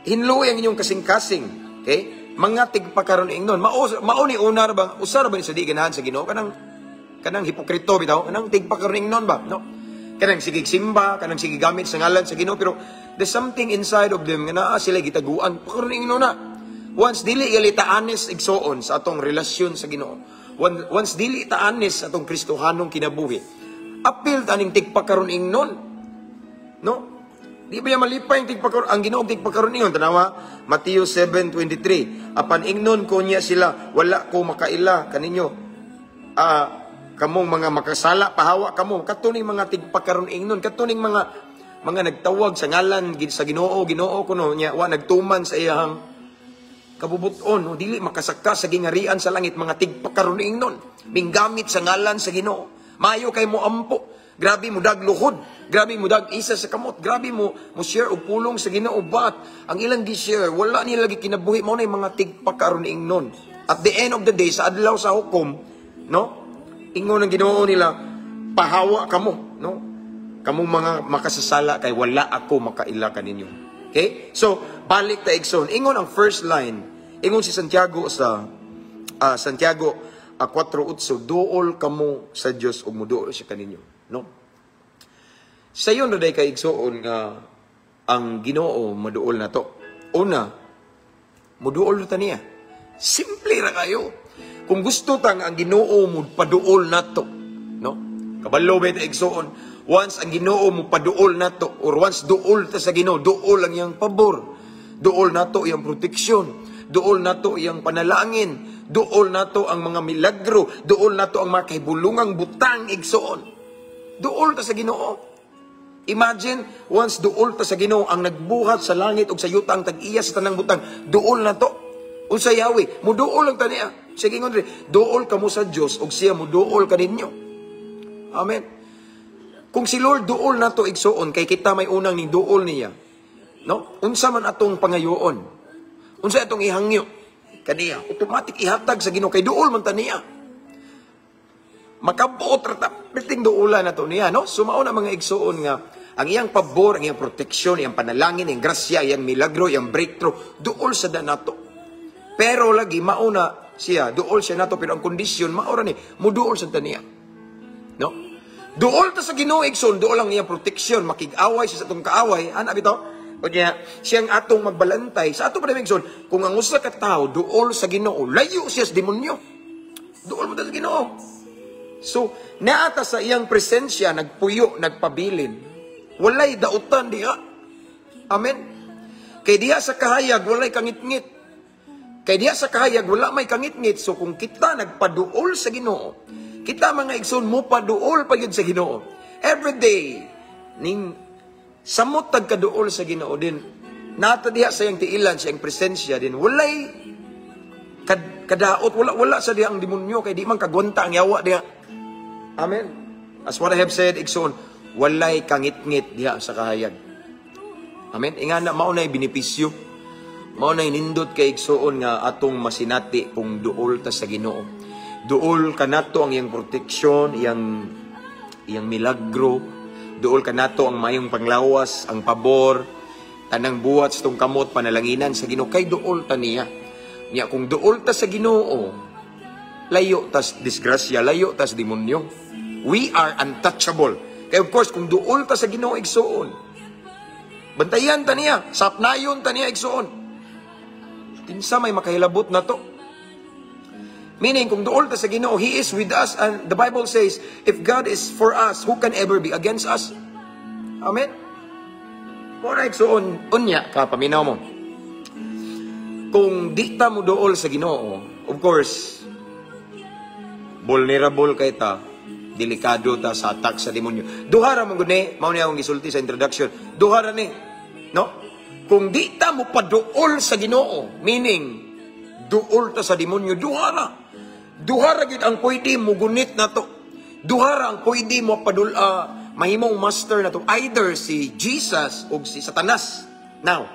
Hinluoy ang inyong kasing-kasing. Okay? Mga tigpakaron ingnon, mao ni una ra bang usa ra ba ni sa di ganahan sa Ginoo kanang hipokrito bitaw, kanang tigpakaron ingnon ba, no? Kanang sige simba, kanang sige gamit sa ngalan sa Ginoo, pero there's something inside of them nga naa sila gitaguan, pakaron ingnon na. Once dili ta honest igsoon sa atong relasyon sa Ginoo, once dili ta honest sa atong Kristohanong kinabuhi, apil taning tigpakaron ingnon, no? Di ba yan malipay ang tigpakaroon, ang Ginoo tigpakaroon ingon? Tanawa, Mateo 7:23. Apan ingnon ko niya sila, wala ko makaila kaninyo. Kamong mga makasala, pahawa kamo. Katuning mga tigpakaroon ingnon, katuning mga nagtawag sa ngalan sa Ginoo, Ginoo kuno niya, wa nagtuman sa iyang kabubuton, no? Dili makasaka sa gingarian sa langit mga tigpakaroon ingnon. Minggamit sa ngalan sa Ginoo. Maayo kay mo ampo. Grabe mo dag luhod, grabe mo dag isa sa kamot, grabe mo share og pulong sa Ginoo, but ang ilang gi-share wala nila lagi kinabuhi, mao na mga tigpakaron ingnon. At the end of the day, sa adlaw sa hukom, no? Ingon ang Ginoo nila, "Pahawa kamo," no? "Kamong mga makasasala kay wala ako makaila kaninyo." Okay? So, balik ta, igsoon. Ingon ang first line, ingon si Santiago sa Santiago 4:8, "Duol kamo sa Dios ug muduol siya kaninyo," no? Sayon na day kay, igsoon, nga ang Ginoo maduol na to. Una, muduol ta niya. Simple ra kayo. Kung gusto tang ang Ginoo mo paduol nato, no? Kabalo ba ta, igsoon? Once ang Ginoo mo paduol nato or once duol ta sa Ginoo, duol ang iyang pabor. Duol nato iyang proteksyon. Duol nato iyang panalangin. Duol nato ang mga milagro. Duol nato ang mga kahibulungang butang, igsoon. Duol ta sa Ginoo. Imagine, once duol ta sa Ginoo, ang nagbuhat sa langit ug sa yuta, ang tag-iya sa tanang butang, duol na to. Unsa yawi? Muduol lang ta niya. Sige, ingon diri, "Duol kamo sa Dios ug siya muduol kaninyo." Amen. Kung si Lord duol nato, igsoon, kay kita may unang ning duol niya. No? Unsa man atong pangayoon? Unsa atong ihangyo kaniya? Automatic ihatag sa Ginoo kay duol man ta niya. Makabuot ra ta, perting duolan nato niya, no? So mao na, mga igsoon, nga ang iyang pabor, ang iyang proteksyon, iyang panalangin, iyang grasya, iyang milagro, iyang breakthrough, duol sa nato. Pero lagi mao na siya, duol siya nato, pero ang kondisyon mao ra ni muduol sa ta niya. No? Duol ta sa Ginoo, igsoon, duol ang iyang proteksyon, makig-away siya sa atong kaaway, ana bitaw? O niya, siyang atong magbalantay. Sa ato pa rin, igsoon, kung ang usa ka tawo duol sa Ginoo, layo siya sa demonyo. Duol mo ta sa Ginoo. So, naata sa iyang presensya, nagpuyo, nagpabilin. Walay dautan diha. Amen. Kay diha sa kahayag, walay kangitngit. Kay diha sa kahayag, wala may kangitngit. So, kung kita nagpaduol sa Ginoo, kita, mga igsoon, mo paduol pa gyud sa Ginoo. Every day, ning samot tag kaduol sa Ginoo din, nata diha sa iyang tiilan, sa iyang presensya din, walay kadaot, wala wala sa diha ang demonyo kay di man kagwanta ang yawa diha. Amen. As what I have said, igsoon, walay kangitngit diha sa kahayag. Amen. Ingana mao nay benepisyo. Mao nay nindot kay, igsoon, nga atong masinati kung duol ta sa Ginoo. Duol kanato ang iyang proteksyon, iyang iyang milagro. Duol kanato ang mayong panglawas, ang pabor, tanang buhat sa tong kamot, panalanginan sa Ginoo kay duol ta niya. Nya kung duol ta sa Ginoo, layo tas disgrasya, layo tas demonyo. We are untouchable. Kaya of course, kung duol ta sa Ginoo, igsoon, bantayan ta niya, sapnayon ta niya, igsoon. Kinsa may makahilabot na to? Meaning, kung duol ta sa Ginoo, He is with us. And the Bible says, if God is for us, who can ever be against us? Amen? Mao na, igsoon, unya ka, paminaw mo. Kung di ta mo duol sa Ginoo, of course, vulnerable kay ta, delikado ta sa attack sa demonyo. Duha ra man gud ni, mao ni akong gisulti sa introduction. Duha ra ni, no? Kung di ta mo paduol sa Ginoo, meaning duol ta sa demonyo, duha ra. Duha ra gyud ang pwede mo gunit na to. Duha ra ang pwede mo padul mahimong master na to, either si Jesus o si Satanas. Now,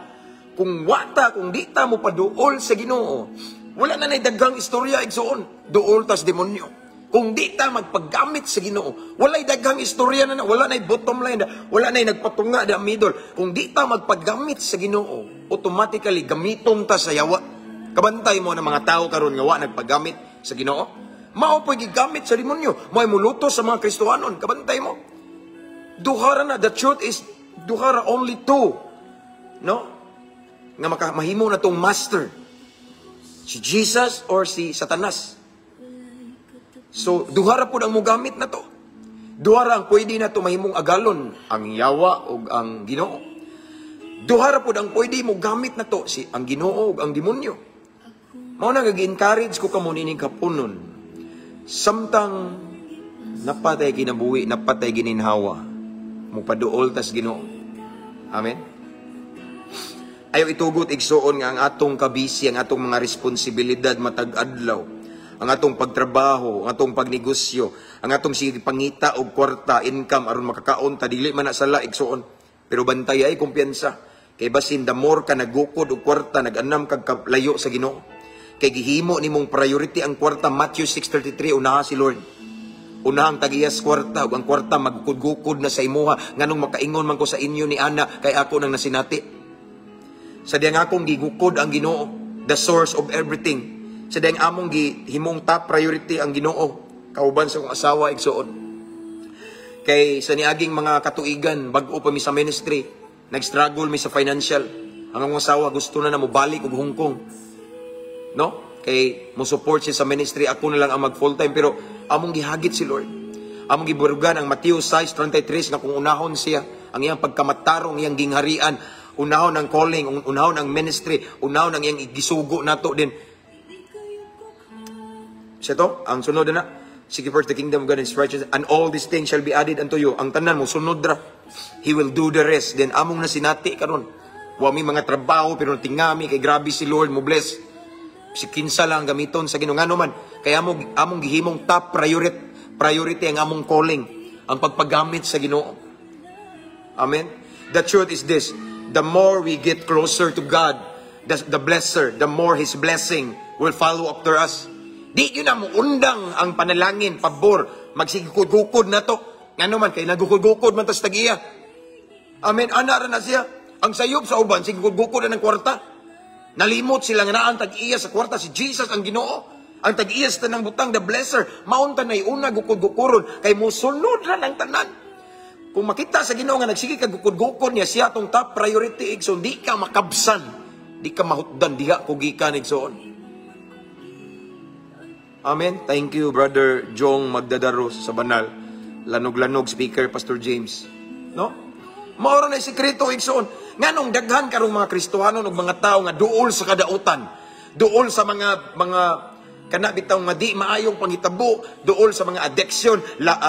kung wata, kung di ta mo paduol sa Ginoo, wala na nay daghang istorya, igsoon. Duol tas demonyo. Kung di ta magpaggamit sa Ginoo, walay daghang istorya na, wala nay bottom line, wala nay nagpatunga da middle. Kung di ta magpaggamit sa Ginoo, automatically gamiton ta sa yawa. Kabantay mo ng mga tao karon nga wa nagpaggamit sa Ginoo. Mao po'y gigamit sa demonyo. Mo'y muluto sa mga Kristohanon. Kabantay mo. Duha ra na. The truth is, duha ra, only two. No? Nga maka, mahimo na tong master. Si Jesus or si Satanas. So, duha ra pud ang mugamit na to. Duha ra ang pwede na to mahimong agalon, ang yawa o ang Ginoo. Duha ra pud ang pwede mo gamit na to, si ang Ginoo ug ang demonyo. Mao na gi-encourage ko kamo nining kapunon. Samtang napatay kinabuhi, napatay gininhawa, mupaduol tas Ginoo. Amen. Ayaw itugot, igsoon, nga ang atong kabisi, ang atong mga responsibilidad matag adlaw, ang atong pagtrabaho, ang atong pagnegosyo, ang atong sige pangita og kwarta, income aron makakaon ta, dili man na sala, igsoon. Pero bantay ay kumpiyansa. Kay basin the more ka nagukod og kwarta, nag-anam kag layo sa Ginoo. Kay gihimo nimong priority ang kwarta. Matthew 6:33, unaha si Lord. Unahang tag-iyas kwarta ug ang kwarta magukod-gukod na sa imuha. Nganong makaingon man ko sa inyo ni ana kay ako nang nasinati. Sa diyang akong gigukod ang Ginoo, the source of everything. Sa diyang among gihimong top priority ang Ginoo, kauban sa akong asawa, igsuon. Kay sa niaging mga katuigan, bag-o pa mi sa ministry, nag-struggle mi sa financial. Ang akong asawa gusto na na mobalik og Hong Kong. No? Kay mo support siya sa ministry, ako na lang ang mag full time, pero among gihagit si Lord. Among giburugan ang Matthew 6:33 nga kung unahon siya ang iyang pagkamatarong, iyang gingharian, unahon ang calling, unahon ang ministry, unahon ang iyang gisugo nato din. Siya to, ang sunod na, "Seek ye first the kingdom of God and His righteousness, and all these things shall be added unto you." Ang tanan mo, sunod ra. He will do the rest. Then, among nasinati karon. Wa mi mga trabaho, pero tingami, kay grabe si Lord mo bless. Si kinsa lang gamiton sa Ginoo. Ngano man, kaya among gihimong top priority ang among calling, ang pagpagamit sa Ginoo. Amen. The truth is this: the more we get closer to God, the blesser, the more His blessing will follow after us. Di yun na mo undang ang panalangin, pabor, magsigukod-gukod na to. Ngano man, kay nagukod-gukod man tas tag-iya. Amen. Ana ra na siya. Ang sayop sa uban, sigukod-gukod na ng kwarta. Nalimot sila nga naa ang tag-iya sa kwarta, si Jesus ang Ginoo. Ang tag-iya sa tanang butang, the blesser, maunta na'y una gukod-gukuron, kay musunod ra ng tanan. Kung makita sa Ginoo nga nagsige ka gukod-gukod niya, siya atong top priority, igsoon, di ka makabsan, di ka mahutdan diha ko gikan, igsoon. Amen. Thank you, Brother Jong Magdadaro sa Banal. Lanog-lanog speaker, Pastor James. No? Mao na sikreto, igsoon. Nganong daghan karong mga Kristohanon ug mga tao nga duol sa kadautan, duol sa mga kana bitaw nga di maayong panghitabo, duol sa mga addiction,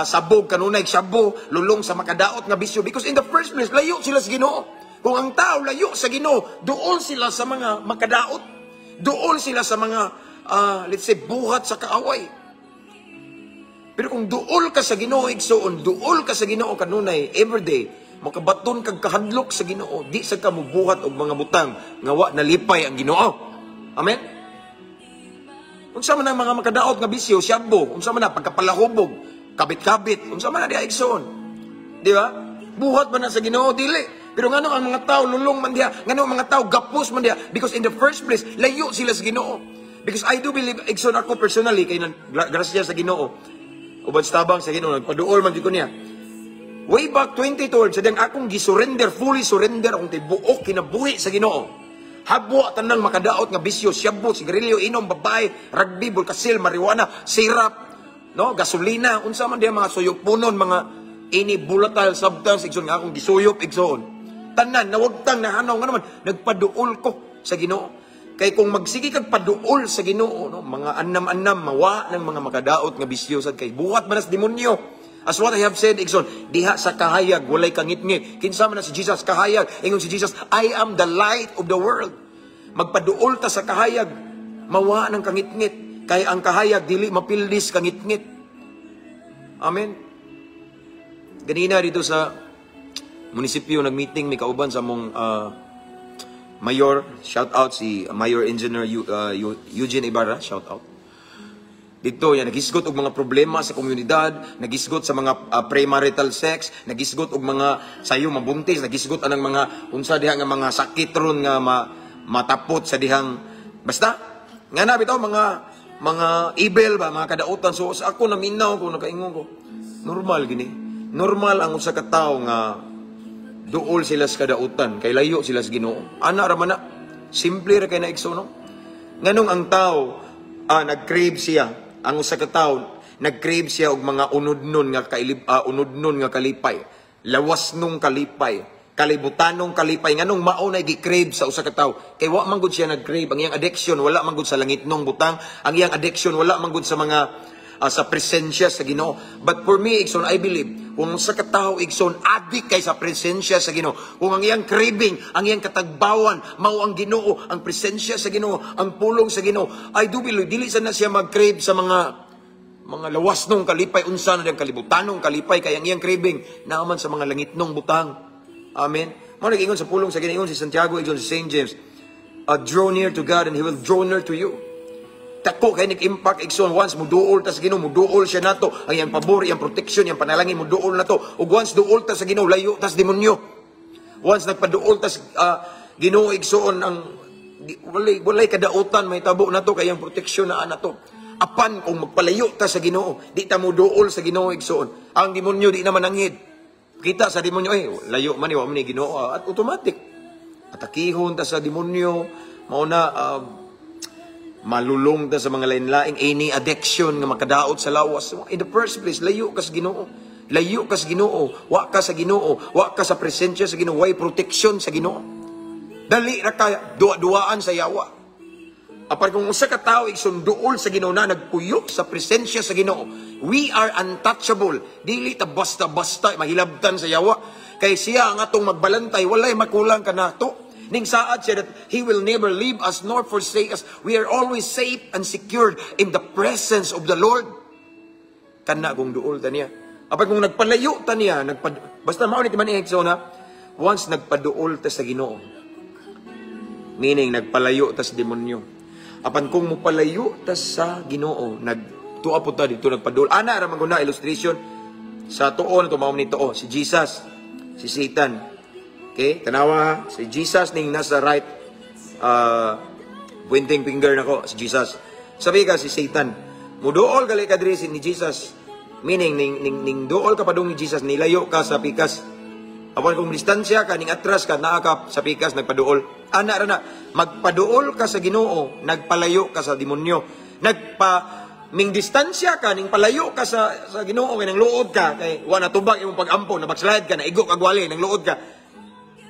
sabog kanunay shabu, lulong sa makadaot nga bisyo, because in the first place layo sila sa Ginoo. Kung ang tao layo sa Ginoo, duol sila sa mga makadaot. Duol sila sa mga let's say, buhat sa kaaway. Pero kung duol ka sa Ginoo, igsoon, duol ka sa Ginoo kanunay everyday, makabaton kag kahadlok sa Ginoo, di sa ka mubuhat og mga butang nga wa nalipay ang Ginoo. Amen. Unsa man ang mga makadaot nga bisyo, syabo, unsa man na pagkapalahubog, kabit-kabit, unsa man na diha, igsoon? Di ba? Buhat man na sa Ginoo? Dili. Pero ngano ang mga tao lulong man diha, ngano ang mga tao gapos man diha? Because in the first place, layo sila sa Ginoo. Because I do believe, igsoon, ako personally, kay grasya sa Ginoo, uban sa tabang sa Ginoo, nagpaduol man jud ko niya. Way back 2012, sa diyang akong gisurrender, fully surrender akong tibuok kinabuhi sa Ginoo. Habwa tanang makadaot nga bisyo, shabu, sigarilyo, inom, babae, rugby, bulkasil, marijuana, syrup, no, gasolina, unsa man diha mga suyop-punon, mga any volatile substance, igsoon, nga akong gisuyop, igsoon. Tanan, nawagtang, nahanaw nga naman, nagpaduol ko sa Ginoo. Kay kung magsige kag paduol sa Ginoo, no, mga anam-anam, mawa ng mga makadaot nga bisyo sad kay buhat man sa demonyo. As what I have said, igsoon, diha sa kahayag, walay kangitngit. Kinsa man na si Jesus kahayag? Ingon si Jesus, "I am the light of the world." Magpaduol ta sa kahayag, mawa ng kangitngit. Kay ang kahayag, dili mapildis kangitngit. Amen. Ganina dito sa munisipyo, nag-meeting mi kauban sa among mayor, shout out si Mayor Engineer Eugene Ibarra, shout out. Dito yan nagisgot og mga problema sa komunidad, nagisgot sa mga premarital sex, nagisgot og mga sayo mabuntis, nagisgot anang mga unsa diha nga mga sakit ron nga matapot sa dihang basta nga na bitaw mga evil ba, mga kadautan. So sa ako, naminaw ko, nakaingon ko, normal gini, normal ang usa ka tawo nga duol sila sa kadautan kay layo sila sa Ginoo. Ana ra man na, simple ra kay na, igsoon, no? Nganong ang tao nag-crave siya, ang usa ka tawo nag-crave siya og mga unodnon nga unodnon nga kalipay, lawas nung kalipay, kalibutanong kalipay? Nganong mao na gi-crave sa usa ka tawo? Kay wa man gud siya nag-crave, ang iyang addiction wala man gud sa langitnong butang, ang iyang addiction wala man gud sa mga sa presensya sa Ginoo. But for me, igsoon, I believe, kung sa katao, igsoon, adik kay sa presensya sa Ginoo, kung ang iyang craving, ang iyang katagbawan, mao ang Ginoo, ang presensya sa Ginoo, ang pulong sa Ginoo, I do believe, dili sana siya mag-crave sa mga lawas nung kalipay, unsa na diyang kalibutanong kalipay, kay ang iyang craving, naaman sa mga langitnong butang. Amen. Mao nag-ingon sa pulong sa Ginoo si Santiago, igsoon, si St. James, "Draw near to God and He will draw near to you." Dako kay nag-impact, igsoon, once muduol ta sa Ginoo, muduol siya nato. Ang iyang pabor, iyang protection, iyang panalangin, muduol nato. Ug once duol ta sa Ginoo, layo ta sa demonyo. Once nagpaduol ta sa Ginoo, igsoon, ang walay kadautan mahitabo nato kay iyang protection naa nato. Apan kung magpalayo ta sa Ginoo, di ta muduol sa Ginoo, igsoon, ang demonyo di na mananghid. Kita sa demonyo, eh, layo man ni, wa man ni Ginoo, at automatic atakihon ta sa demonyo. Mao na malulong ta sa mga lain-laing any addiction nga makadaot sa lawas. In the first place, layo ka sa Ginoo. Layo ka sa Ginoo, wa ka sa Ginoo, wa ka sa presensya sa Ginoo, way protection sa Ginoo. Dali ra ka duwa-duwaan sa yawa. Apan kung usa ka tawo, igsoon, duol sa Ginoo na nagpuyo sa presensya sa Ginoo, we are untouchable. Dili ta basta-basta mahilabtan sa yawa. Kay siya ang atong magbalantay, walay makulang kanato. Ning saad siya that He will never leave us nor forsake us. We are always safe and secured in the presence of the Lord. Kana kung duol ta niya. Apan kung nagpalayo ta niya, basta mao ni timan igsoon ha, once nagpaduol ta sa Ginoo, meaning nagpalayo ta sa demonyo. Apan kung mopalayo ta sa Ginoo, nagtuwa po ta dito nagpaduol. Ana ra man guna illustration sa tuo na mao ni tuo si Jesus, si Satan. Okay, tanawa ha, si Jesus ning nasa right pointing finger nako si Jesus. Sabi ka si Satan, muduol gali ka diri si ni Jesus. Meaning ning duol ka padung ni Jesus, nilayo ka sa pikas. Apan kung distansya ka, ning atras ka, naa ka sa pikas, nagpaduol. Ana ra na, magpaduol ka sa Ginoo, nagpalayo ka sa demonyo. Nagpa ming distansya ka, ning palayo ka sa Ginoo kay nang luod ka, kay wa na tubag imong pag-ampo, na backslide ka, naigo ka gwali, nang luod ka.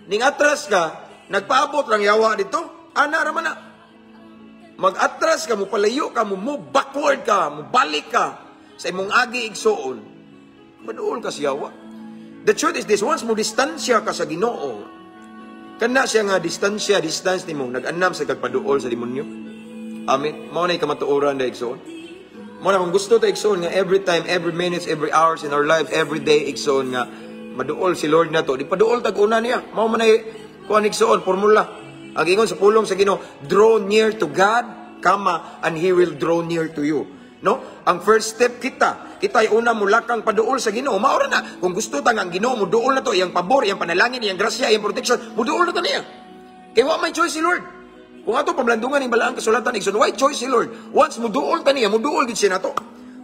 Ning atras ka, nagpaabot lang yawa dito. Ana ra man na. Mag-atras ka, mo palayo ka, mo move backward ka, mo balik ka sa imong agi, igsuon. Maduol ka sa yawa. The truth is this, once mo distansya ka sa Ginoo, kana siya nga distansya, distance nimo, nag-anam sa kagpaduol sa demonyo. Amen. Mao na kamatuoran da, igsoon. Mao na kung gusto ta, igsoon, nga every time, every minutes, every hours in our lives, every day, igsoon, nga maduol si Lord nato, di paduol tag una niya. Mao man ay kuan, igsoon, formula. Ang ingon sa pulong sa Ginoo, "Draw near to God, kama, and He will draw near to you." No? Ang first step kita, kita ay una mulakang paduol sa Ginoo. Mao ra na. Kung gusto ta nga ang Ginoo muduol na to, iyang pabor, iyang panalangin, iyang grasya, iyang protection, muduol na to niya. Kay wa may choice si Lord. Kung ato pamlandungan ning balaang kasulatan, igsoon, way choice si Lord. Once muduol ta niya, muduol gid siya nato.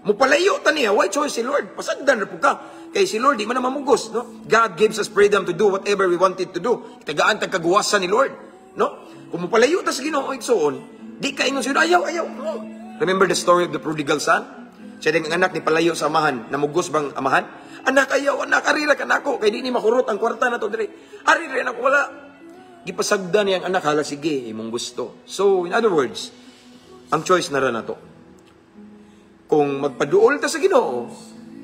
Mupalayo ta niya, way choice si Lord. Pasagdan ra pud ka. Kay si Lord di man na mamugos, no? God gives us freedom to do whatever we wanted to do. Tagaan tag kaguwasan ni Lord, no? Kung mupalayo ta sa Ginoo, igsoon, di ka ingon siya, "Ayaw, ayaw." No. Remember the story of the prodigal son? Siya din ang anak ni palayo sa amahan, namugos bang amahan? "Anak, ayaw, anak, arira ka nako, kay di ni makurot ang kwarta na to diri. Ari rin ako, wala." Gipasagdan niyang anak, "Hala sige, imong gusto." So, in other words, ang choice na ra nato. Kung magpaduol ta sa Ginoo,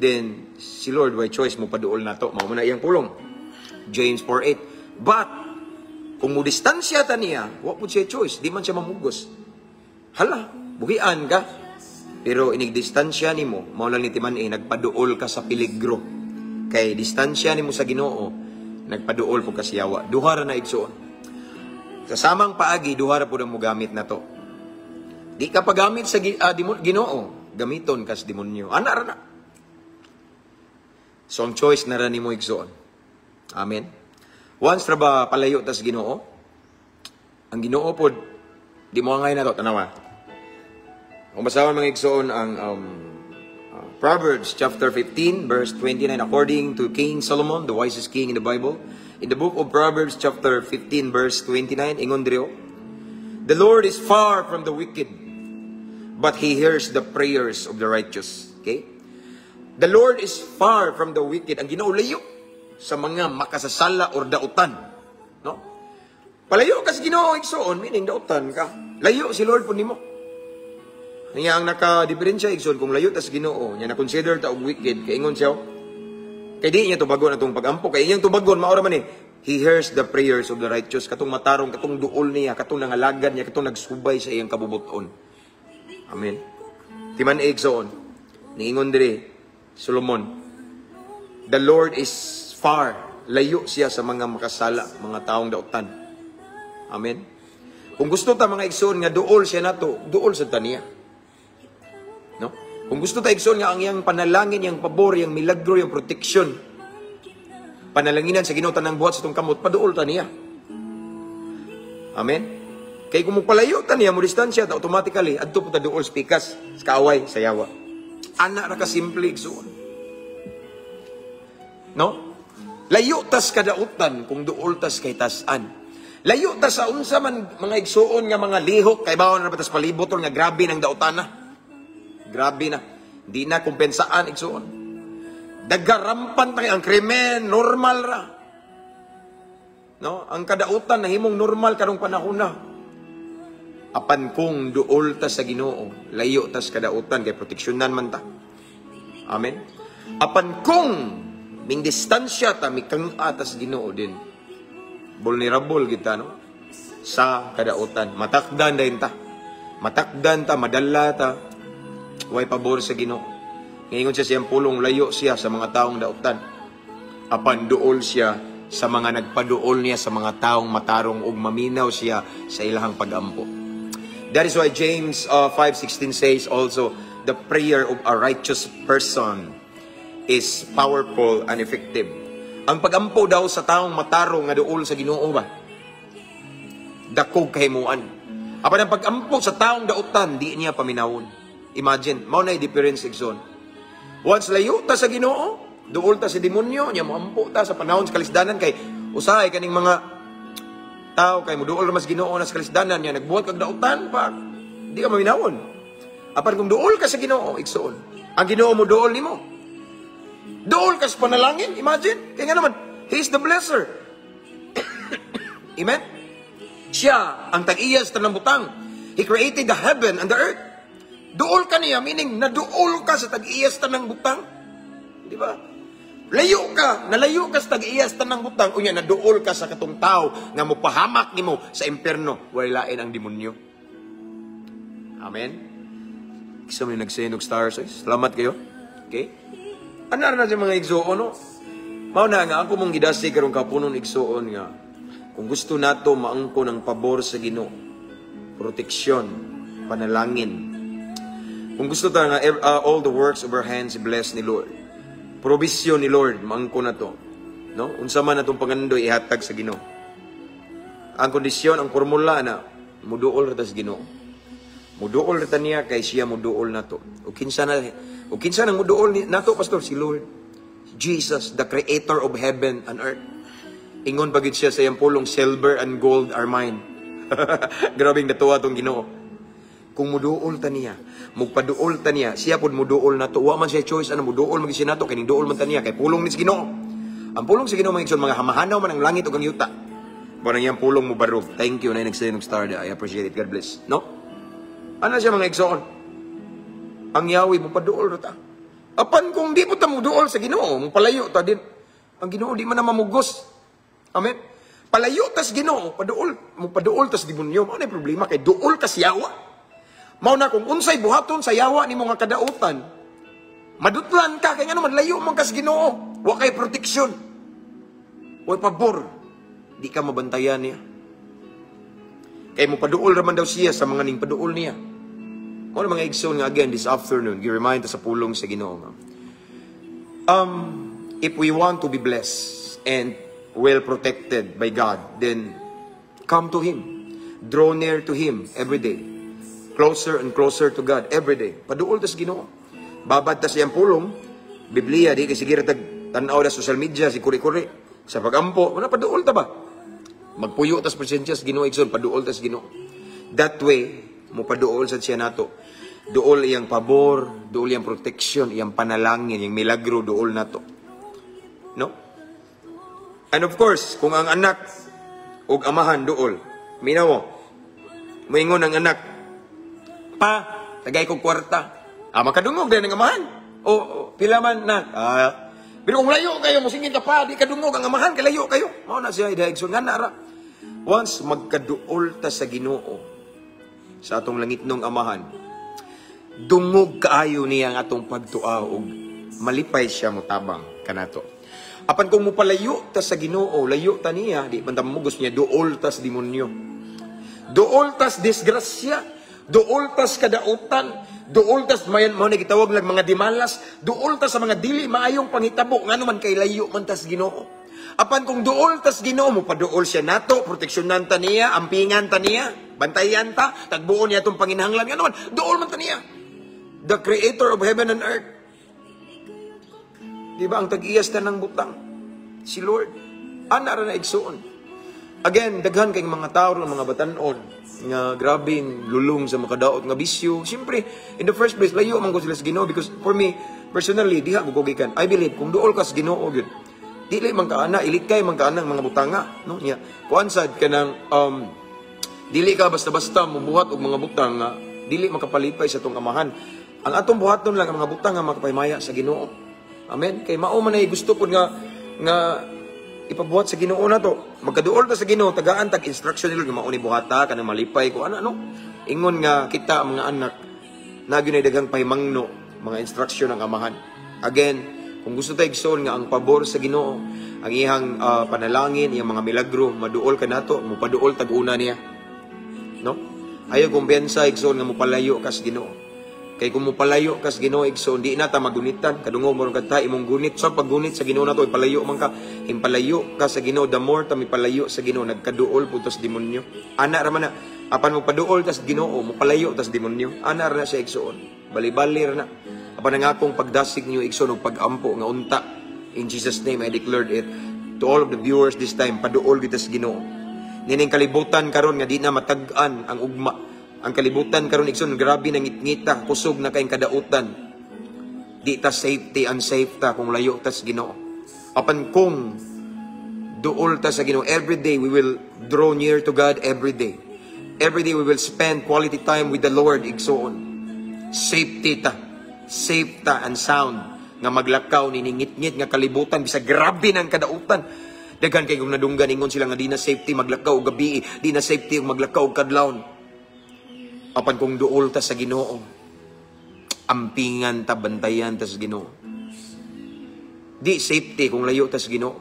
then si Lord way choice mo paduol nato. Mao man na iyang pulong. James 4:8. But kung mo distansya ta niya, wa pud siya choice, di man siya mamugos. Hala, buhian ka. Pero inig distansya nimo, mao lang ni timan eh, nagpaduol ka sa peligro. Kay distansya nimo sa Ginoo, nagpaduol po ka sa yawa. Duha ra na, igsoon. Sa samang paagi, duha ra pud ang mogamit na to. Di ka pagamit sa Ginoo, gamiton ka sa demonyo. Ana ra na. So ang choice na ra nimo, igsoon. Amen. Once ra ba palayo ta sa Ginoo, ang Ginoo pod di mo angay na to, tanawa. Kung basahon, mga igsoon, ang Proverbs chapter 15 verse 29 according to King Solomon, the wisest king in the Bible. In the book of Proverbs chapter 15 verse 29, ingon diri, oh, "The Lord is far from the wicked, but He hears the prayers of the righteous." Okay? The Lord is far from the wicked. Ang Ginoo layo sa mga makasasala or dautan. No? Palayo ka sa Ginoo, igsoon, meaning dautan ka. Layo si Lord po nimo. Niya ang naka-diferensya, igsoon, kung layo ta sa Ginoo, niya na-consider ta og wicked, kay ingon siya, kay di niya tubagon atong pagampo, kay iyang tubagon, mao ra man eh, He hears the prayers of the righteous, katong matarong, katong duol niya, katong nangalagad niya, katong nagsubay sa iyang kabubuton. Amen. Timan igsoon, niingon diri, Solomon, the Lord is far, layo siya sa mga makasala, mga taong dautan. Amen. Kung gusto ta, mga igsoon, nga duol siya nato, duol sa taniya. Kung gusto ta, igsoon, nga ang iyang panalangin, iyang pabor, iyang milagro, iyang protection, panalanginan sa Ginoo tanang buhat sa itong kamot, paduol ta niya. Amen? Kay kung mopalayo ta niya, mo distansya ta, automatically, adto po ta duol sa pikas, sa kaaway, sa yawa. Ana ra ka simple, igsoon. No? Layo tas kadautan kung duol tas kay tasan. Layo tas sa unsa man, mga igsuon, nga mga lihok kay bawon na tas palibot nga grabe ng dautan na. Grabe na. Di na kumpensaan, igsuon. Dagarampan ta ang krimen, normal ra. No? Ang kadautan nahimong normal karong panahon na. Apan kung duol ta sa Ginoo, layo tas kadautan kay proteksyonan man ta. Amen. Apan kung ming distansya ta, mikang atas Ginoo din, vulnerable kita, no, sa kadautan. Matakdan din ta. Matakdan ta, madala ta. Way pabor sa Ginoo. Ngayon siya siyang pulong, layo siya sa mga taong dautan. Apan duol siya sa mga nagpaduol niya, sa mga taong matarong, ug maminaw siya sa ilahang pagampo. That is why James 5:16 says also, "The prayer of a righteous person is powerful and effective." Ang pagampo daw sa taong matarong nga duol sa Ginoo ba? Dakog kahimuan. Apan ang pagampo sa taong dautan, di niya paminawon. Imagine, mao na difference, igsoon. Once layo ta sa Ginoo, duol ta sa demonyo, nya moampo ta sa panahon sa kalisdanan kay usahay kaning mga tao kay muduol ra mas Ginoo na sa kalisdanan niya nagbuhat kag dautan pa, di ka maminawon. Apan kung duol ka sa Ginoo, igsoon, ang Ginoo mo duol nimo. Duol ka sa panalangin, imagine. Kaya nga naman, He is the blesser. Amen? Siya ang tag-iya sa tanang butang. He created the heaven and the earth. Duol ka niya, meaning naduol ka sa tag-iya sa tanang butang. Di ba? Layo ka, nalayo ka sa tag-iya sa tanang butang, unya naduol ka sa katong tao nga mopahamak nimo sa impierno, way lain ang demonyo. Amen? Isa mo yung nag-send og stars. Ay, salamat kayo. Okay? Ano na sa mga igsuon, no? Mao na nga, ako mong gidasig karong kapunon, igsuon, nga kung gusto nato maangko ng pabor sa Ginoo, proteksyon, panalangin. Kung gusto ta nga all the works of our hands bless ni Lord, provision ni Lord maangko na to. No? Unsa man atong pangandoy, ihatag sa Ginoo. Ang kondisyon, ang formula na muduol ra ta sa Ginoo. Muduol ra ta niya kay siya muduol nato. O kinsa nang muduol nato, pastor? Si Lord. Jesus, the creator of heaven and earth. Ingon pagid siya sa iyang pulong, "Silver and gold are mine." Grabing natuwa tong Ginoo. Kung muduol ta niya, mugpaduol ta niya, siya pod muduol nato. Wa man siya choice ano, muduol man gyud siya nato kay duol man ta niya kay pulong ni sa Ginoo. Ang pulong sa Ginoo, mga igsoon, mga hamahanaw man ang langit ug ang yuta. Mo nang iyang pulong mobarog. Thank you na nag-send og star. I appreciate it. God bless. No? Ano siya, mga igsoon? Ang Yahweh mo paduol ra ta. Apan kung di mo ta muduol sa Ginoo, mo palayo ta din. Ang Ginoo di man na mamugos. Amen. Palayo tas Ginoo, paduol, mo paduol tas demonyo. Mao na problema kay duol tas yawa. Mao na kung unsay buhaton sa yawa nimo nga kadautan, madutlan ka kay ngano man layo man kas Ginoo. Wa kay proteksyon. Wa pabor. Di ka mabantayan niya. Kay mo paduol ra man daw siya sa mga ning paduol niya. Mao na, mga igsoon, nga again this afternoon, gi-remind ta sa pulong sa Ginoo nga if we want to be blessed and well protected by God, then come to Him. Draw near to Him every day. Closer and closer to God every day. Paduol tas Ginoo. Babad tas iyang pulong, Biblia, di kay sige ra tag tan-aw na social media, si kuri-kuri. Sa pagampo, wala, paduol ta ba? Magpuyo tas presensya sa Ginoo, igsoon, paduol tas Ginoo. That way, mo paduol sa siya nato. Duol iyang pabor, duol iyang protection, iyang panalangin, iyang milagro, duol nato. No? And of course, kung ang anak ug amahan duol, minaw mo, moingon ang anak, "Pa, tagay kong kwarta." Ah, makadungog din ang amahan. O, pila man na. Ah, pero kung layo kayo, musingin ka pa, di kadungog ang amahan, kay layo kayo. Mao na siya, igsoon nga na ra. Once magkaduol ta sa Ginoo, sa atong langitnong amahan, dungog kaayo niya ang atong pagtuaw ug malipay siya motabang kanato. Apan kung mopalayo ta sa Ginoo, layo ta niya, di man ta mamugos niya, duol tas demonyo. Duol tas disgrasya, duol tas kadautan, Duol tas mayan mo na gitawag lang mga dimalas, duol ta sa mga dili maayong panghitabo, ngano man kay layo man tas Ginoo. Apan kung duol tas Ginoo, mo paduol siya nato, proteksyonan ta niya, ampingan ta niya, bantayan ta, tagbuon niya atong panginahanglan, ngano man duol man ta niya. The creator of heaven and earth. Di ba ang tag-iyas ta ng butang? Si Lord. Ana ra na, igsuon. Again, daghan kay mga tao ron, mga batanon nga grabe lulong sa makadaot nga bisyo. Siyempre, in the first place, layo man ko sila sa Ginoo because for me, personally, diha ko gikan. I believe kung duol ka sa Ginoo gyud, dili man ka ana, ilikay man ka anang mga butanga, no? Nya, kuan sad kanang dili ka basta-basta mubuhat og mga butang nga dili makapalipay sa atong Amahan. Ang atong buhaton lang ang mga butang nga makapahimaya sa Ginoo. Amen. Kay mao man ay gusto pud nga ipabuhat sa Ginoo nato. Magkaduol ta sa Ginoo, tagaan tag instruction nila nga mao ni buhata kanang malipay ko ana, no. Ingon nga kita mga anak na gyud daghang pahimangno, mga instruction ng Amahan. Again, kung gusto ta, igsoon, nga ang pabor sa Ginoo, ang iyang panalangin, iyang mga milagro, maduol ka nato, mupaduol tag una niya. No? Ayaw kumpiyansa, igsoon, nga mupalayo ka sa Ginoo. Kay kung mupalayo ka sa Ginoo, igsoon, di na ta magunitan. Kadungog mo kanta imong gunit. Sa paggunit sa Ginoo nato, ipalayo man ka. Impalayo ka sa Ginoo, the more ta mipalayo sa Ginoo, nagkaduol pud tas demonyo. Ana ra man na. Apan mo paduol tas Ginoo, mupalayo tas demonyo. Ana ra na siya, igsoon. Bali-bali ra na. Apan ang akong pagdasig niyo, igsoon, ug pagampo nga unta, in Jesus' name I declared it to all of the viewers this time, paduol kita sa Ginoo. Nining kalibutan karon nga di na matag-an ang ugma. Ang kalibutan karon, igsoon, grabe nang ngitngita, kusog na kayong kadautan. Di ta safety, unsafe ta kung layo ta sa Ginoo. Apan kung duol ta sa Ginoo, every day we will draw near to God every day. Every day we will spend quality time with the Lord, igsoon. Safety ta. Safe ta and sound nga maglakaw ni ngitngit nga kalibutan bisag grabe nang kadautan. Daghan kay kung nadunggan, ingon sila nga di na safety maglakaw og gabi, di na safety og maglakaw og kadlawon. Apan kung duol ta sa Ginoo, ampingan ta, bantayan ta sa Ginoo. Di safety kung layo ta sa Ginoo.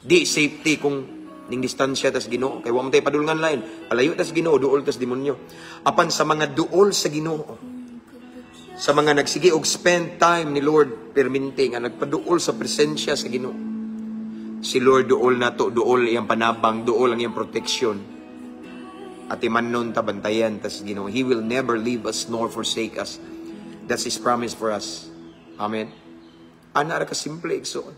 Di safety kung ning distansya ta sa Ginoo kay wa man tay padulngan lain. Palayo ta sa Ginoo, duol ta sa demonyo. Apan sa mga duol sa Ginoo, sa mga nagsige og spend time ni Lord permente nga nagpaduol sa presensya sa Ginoo. Si Lord duol nato, duol iyang panabang, duol ang iyang protection. At imanon ta, bantayan ta sa Ginoo. He will never leave us nor forsake us. That's His promise for us. Amen. Ana ra ka simple, igsoon.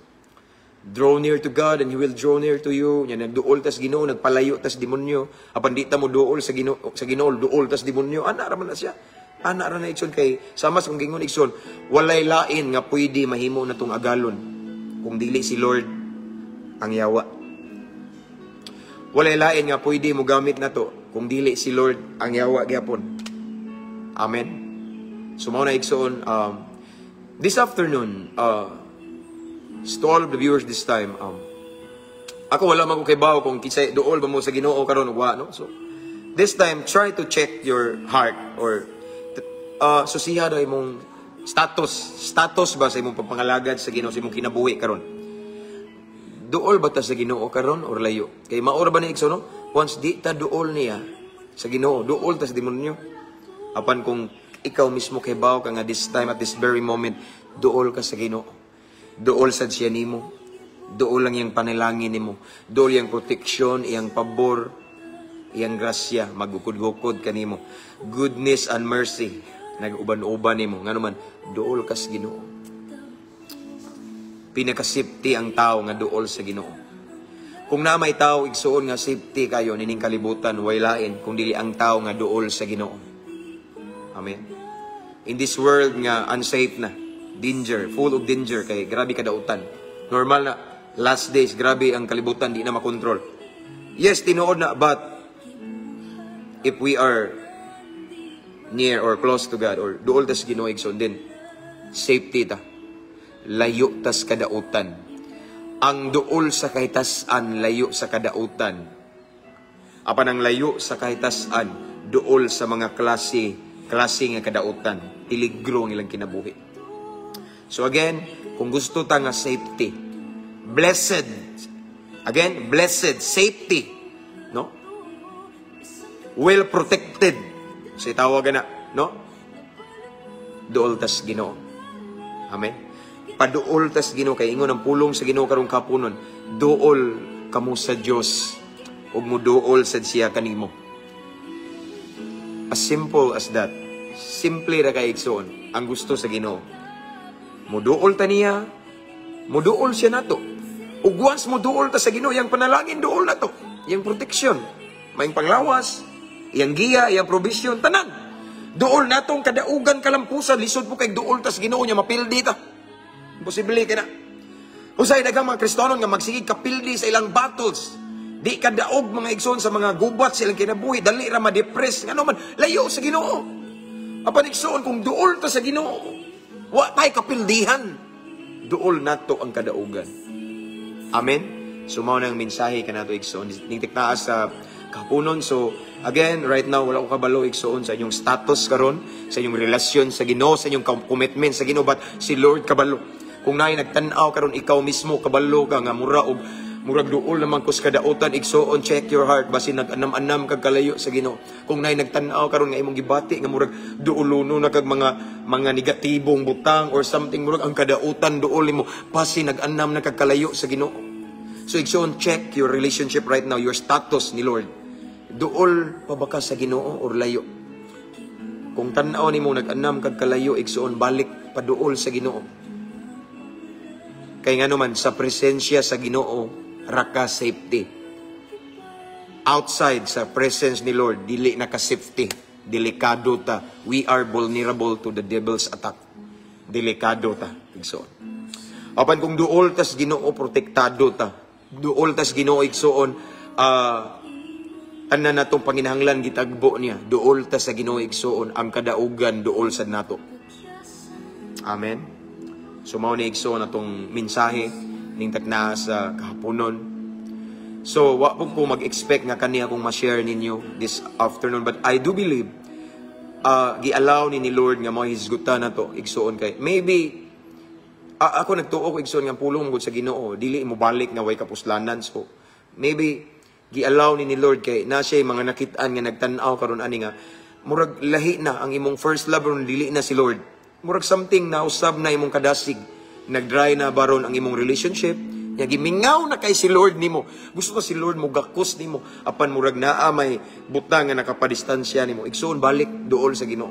Draw near to God and He will draw near to you. Nya nagduol tas Ginoo, nagpalayo tas demonyo. Apan di ta mo duol sa Ginoo, duol tas demonyo. Ana ra man na siya. Ana ra na, igsoon, kay sama sa kung gingon, igsoon, walay lain nga pwede mahimo na tong agalon kung dili si Lord ang yawa. Walay lain nga pwede mo gamit na to kung dili si Lord ang yawa gyapon. Amen. So mao na, igsoon, this afternoon, to all of the viewers this time, ako wala man ko kaybaw kung kinsay duol ba mo sa Ginoo karon ug wa, no? So this time, try to check your heart or susiha daw imong status ba sa imong pagpangalagad sa Ginoo sa imong kinabuhi karon. Duol ba ta sa Ginoo karon or layo? Kay mao ra ba ni, igsoon, no? Once di ta duol niya sa Ginoo, duol ta sa demonyo. Apan kung ikaw mismo kay ka nga this time, at this very moment, duol ka sa Ginoo, duol sad siya nimo. Duol lang iyang panalangin nimo. Duol iyang proteksyon, iyang pabor, iyang grasya magukod-gukod kanimo. Goodness and mercy nag-uban-uban nimo. Ngano man duol ka sa Ginoo. Pinaka-safety ang tao nga duol sa Ginoo. Kung na may tao, igsuon, nga safety kayo nining kalibutan, way lain kung dili ang tao nga duol sa Ginoo. Amen. In this world nga unsafe na, danger, full of danger kay grabe kadautan. Normal na last days, grabe ang kalibutan, di na makontrol. Yes, tinuod na, but if we are near or close to God or duol tas Ginoo, igsoon, din safety ta. Layo tas kadautan. Ang duol sa kahitasan, layo sa kadautan. Apan ang layo sa kahitasan, duol sa mga klase, klase nga kadautan. Peligro ang ilang kinabuhi. So again, kung gusto ta nga safety, blessed, again, blessed, safety, no? Well protected. So itawag na, no? Duol tas Ginoo. Amen. Paduol tas Ginoo kay ingon ang pulong sa Ginoo karong kapunon, duol kamo sa Dios ug muduol sad siya kanimo. As simple as that. Simple ra kay, igsoon, ang gusto sa Ginoo. Muduol ta niya, muduol siya nato. Ug once muduol ta sa Ginoo, iyang panalangin duol nato. Iyang protection, maayong panglawas, iyang giya, iyang provision, tanan. Duol natong kadaugan, kalampusan, lisod po kay duol tas Ginoo niya mapildi ta. Imposible kay na. Usay daghang mga Kristohanon nga magsigig kapildi sa ilang battles. Di ka daog, mga igsoon, sa mga gubat sa ilang kinabuhi, dali ra ma-depress ngano man layo sa Ginoo. Apan, igsoon, kung duol ta sa Ginoo, wa tay kapildihan. Duol nato ang kadaugan. Amen. So mao nang mensahe kanato, igsoon, ning naa sa kahaponon. So again, right now wala ko kabalo, igsoon, sa inyong status karon, sa inyong relasyon sa Ginoo, sa inyong commitment sa Ginoo, but si Lord kabalo. Kung naay nagtan-aw karon, ikaw mismo kabalo ka nga mura og murag duol naman ko sa kadautan, igsoon, check your heart, basin nag-anam-anam kag kalayo sa Ginoo. Kung naay nagtan-aw karon nga imong gibati nga murag duolono na kag mga negatibong butang or something, murag ang kadautan duol nimo, basin nag-anam na kag kalayo sa Ginoo. So igsoon, check your relationship right now, your status ni Lord. Duol pa ba ka sa Ginoo or layo? Kung tan-aw nimo nag-anam kag kalayo, igsoon, balik paduol sa Ginoo. Kay ngano man, sa presensya sa Ginoo ra ka safety. Outside sa presence ni Lord, dili na ka safety. Delikado ta. We are vulnerable to the devil's attack. Delikado ta, igsoon. Apan kung duol tas Ginoo, protektado ta. Duol tas Ginoo, igsoon, tanan natong panginahanglan gitagbo niya. Duol ta sa Ginoo, igsoon, ang kadaugan duol sad nato. Amen. So mao ni, igsoon, atong mensahe ning takna sa kahaponon. So wa po ko mag-expect nga kani akong ma-share ninyo this afternoon, but I do believe gi-allow ni Lord nga mo hisgutan nato, igsoon, kay maybe ako nagtuo ko, igsoon, nga pulong gud sa Ginoo dili mo balik nga way kapuslanan. So maybe gi-allow ni Lord kay na siya mga nakit-an nga nagtan-aw karon ani nga murag lahi na ang imong first love ron, dili na si Lord, murag something na usab na imong kadasig, nagdry na baron ang imong relationship nya, gimingaw na kay si Lord nimo. Gusto ka si Lord mo gakos nimo, apan murag naa may butang nga nakapadistansya nimo. Igsoon, balik duol sa Ginoo.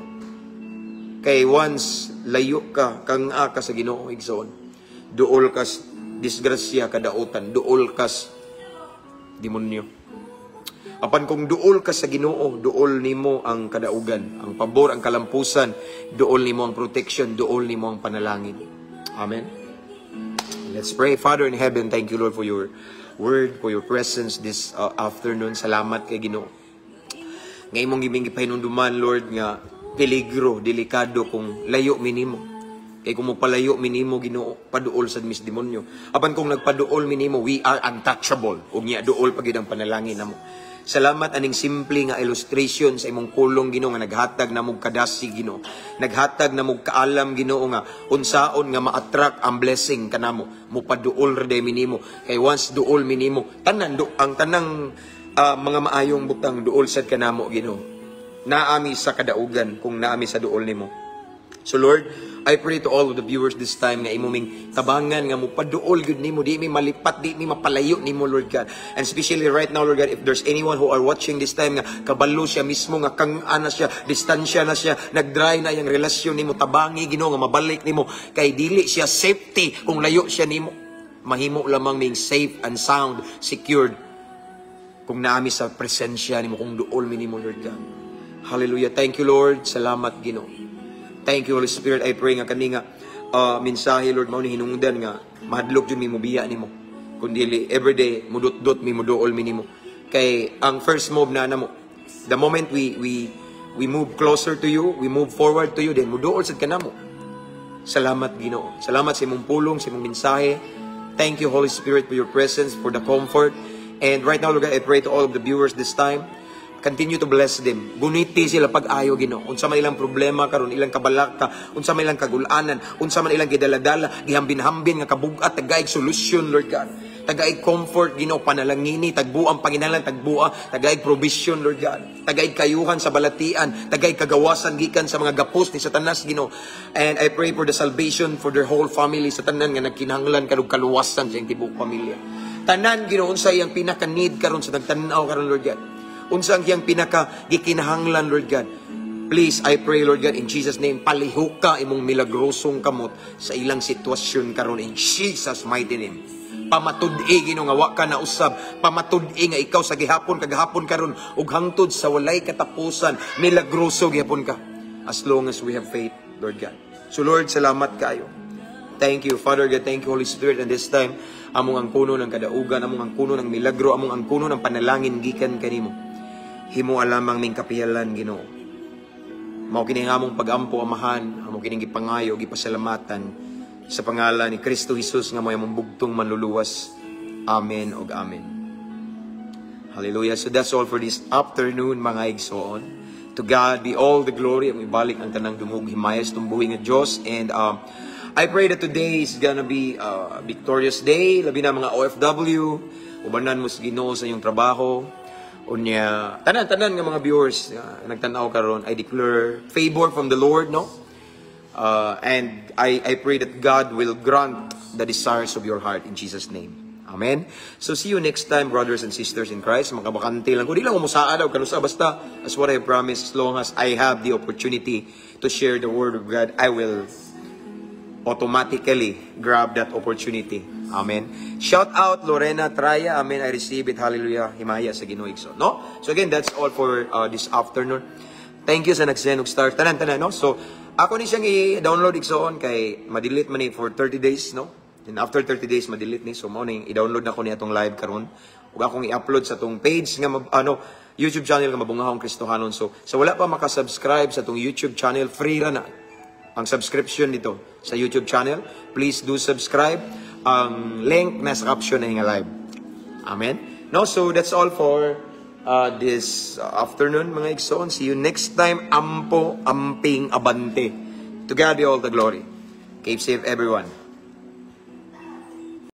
Kay once layo ka, kang ka sa Ginoo, igsoon, duol kas disgrasya, kadautan, duol kas demonyo. Apan kung duol ka sa Ginoo, duol nimo ang kadaugan, ang pabor, ang kalampusan, duol nimo ang protection, duol nimo ang panalangin. Amen. Let's pray. Father in heaven, thank you, Lord, for your word, for your presence this afternoon. Salamat kay Ginoo. Nga imong gibing gipahinumduman, Lord, nga peligro, delikado kung layo mi nimo. Kay kung mopalayo mi nimo, Ginoo, paduol sa mis demonyo. Apan kung nagpaduol mi nimo, we are untouchable. Ug nya duol pa gid ang panalangin namo. Salamat aning simple nga illustration sa imong pulong, Ginoo, nga naghatag namog kadasig, Ginoo. Naghatag namog kaalam, Ginoo, nga unsaon nga ma-attract ang blessing kanamo. Mupaduol ra mi nimo. Kay once duol mi nimo, tanan do, ang tanang mga maayong butang duol sad kanamo, Ginoo. Naami sa kadaugan kung naami sa duol nimo. So Lord, I pray to all of the viewers this time nga imo ming tabangan nga mupaduol gyud nimo, di mi malipat, di mi mapalayo nimo, Lord God. And especially right now, Lord God, if there's anyone who are watching this time nga kabalo siya mismo nga kang ana siya, distansya na siya, nagdry na yung relasyon nimo, tabangi, Ginoo, nga mabalik nimo kay dili siya safety kung layo siya nimo. Mahimo lamang ming safe and sound, secured kung naami sa presensya nimo, kung duol mi nimo, Lord God. Hallelujah. Thank you, Lord. Salamat, Ginoo. Thank you, Holy Spirit. I pray nga kani nga mensahe, Lord, mao ni hinungdan nga mahadlok jud mi mobiya nimo. Kun dili everyday mudutdot mi, muduol mi nimo. Kay ang first move na namo, the moment we move closer to you, we move forward to you, then muduol sad ka namo. Salamat, Ginoo. Salamat sa imong pulong, sa imong mensahe. Thank you, Holy Spirit, for your presence, for the comfort. And right now, Lord God, I pray to all of the viewers this time. Continue to bless them. Guniti sila pag-ayo, Ginoo. Unsa man ilang problema karon, ilang kabalaka, unsa man ilang kagulanan, unsa man ilang gidaladala, gihambin-hambin nga kabugat, tagaig solusyon, Lord God. Tagaig comfort, Ginoo, panalangini, tagbuang panginalan, tagbua, tagaig provision, Lord God. Tagaig kayuhan sa balatian, tagaig kagawasan gikan sa mga gapos ni Satanas, Ginoo. And I pray for the salvation for their whole family sa tanan nga nagkinahanglan karong kaluwasan sa iyang tibuok pamilya. Tanan, Ginoo, unsa iyang pinaka-need karon sa nagtan-aw karon, Lord God. Unsa ang iyang pinaka gikinahanglan, Lord God. Please, I pray, Lord God, in Jesus' name, palihuka imong milagrosong kamot sa ilang sitwasyon karon in Jesus' mighty name. Pamatud-i, Ginoo, nga wa ka na usab. Pamatud-i nga ikaw sa gihapon, kagahapon, karon ug hangtod sa walay katapusan, milagroso gihapon ka. As long as we have faith, Lord God. So Lord, salamat kayo. Thank you, Father God. Thank you, Holy Spirit. And this time, among angkonon ang kadaugan, among angkonon ang milagro, among angkonon ang panalangin gikan kanimo. Himo lamang ming kapihalan, Ginoo. Mao kini ang among pagampo, Amahan, amo kining gipangayo, gipasalamatan sa pangalan ni Kristo Jesus nga mo'y among bugtong manluluwas. Amen ug amen. Hallelujah. So that's all for this afternoon, mga igsoon. To God be all the glory. Ang ibalik ang tanang dungog himayas tumbuhi nga Diyos. And I pray that today is gonna be a victorious day. Labi na mga OFW. Ubanan mo sa Ginoo sa iyong trabaho. Unya, tanan-tanan nga mga viewers nagtan-aw karon, I declare favor from the Lord, no? And I pray that God will grant the desires of your heart in Jesus' name. Amen. So see you next time, brothers and sisters in Christ. Makabakante lang ko. Di lang umusaa daw, kanusa. Basta, as what I promised, as long as I have the opportunity to share the Word of God, I will automatically grab that opportunity. Amen. Shout out Lorena Traya. Amen. I receive it. Hallelujah. Himaya sa Ginoo, igsoon. No? So again, that's all for this afternoon. Thank you sa nag-send og star. Tanan tanan, no? So ako ni siyang i-download, igsoon, kay ma-delete man ni for 30 days, no? And after 30 days ma-delete ni. So mao ning i-download na ko ni atong live karon. Ug akong i-upload sa atong page nga ano YouTube channel nga Mabungahong Kristohanon. So sa wala pa maka-subscribe sa atong YouTube channel, free ra na ang subscription dito sa YouTube channel. Please do subscribe. Ang link nasa caption na nga live. Amen. No, so that's all for this afternoon, mga igsoon. See you next time. Ampo, amping, abante. To God be all the glory. Keep safe, everyone.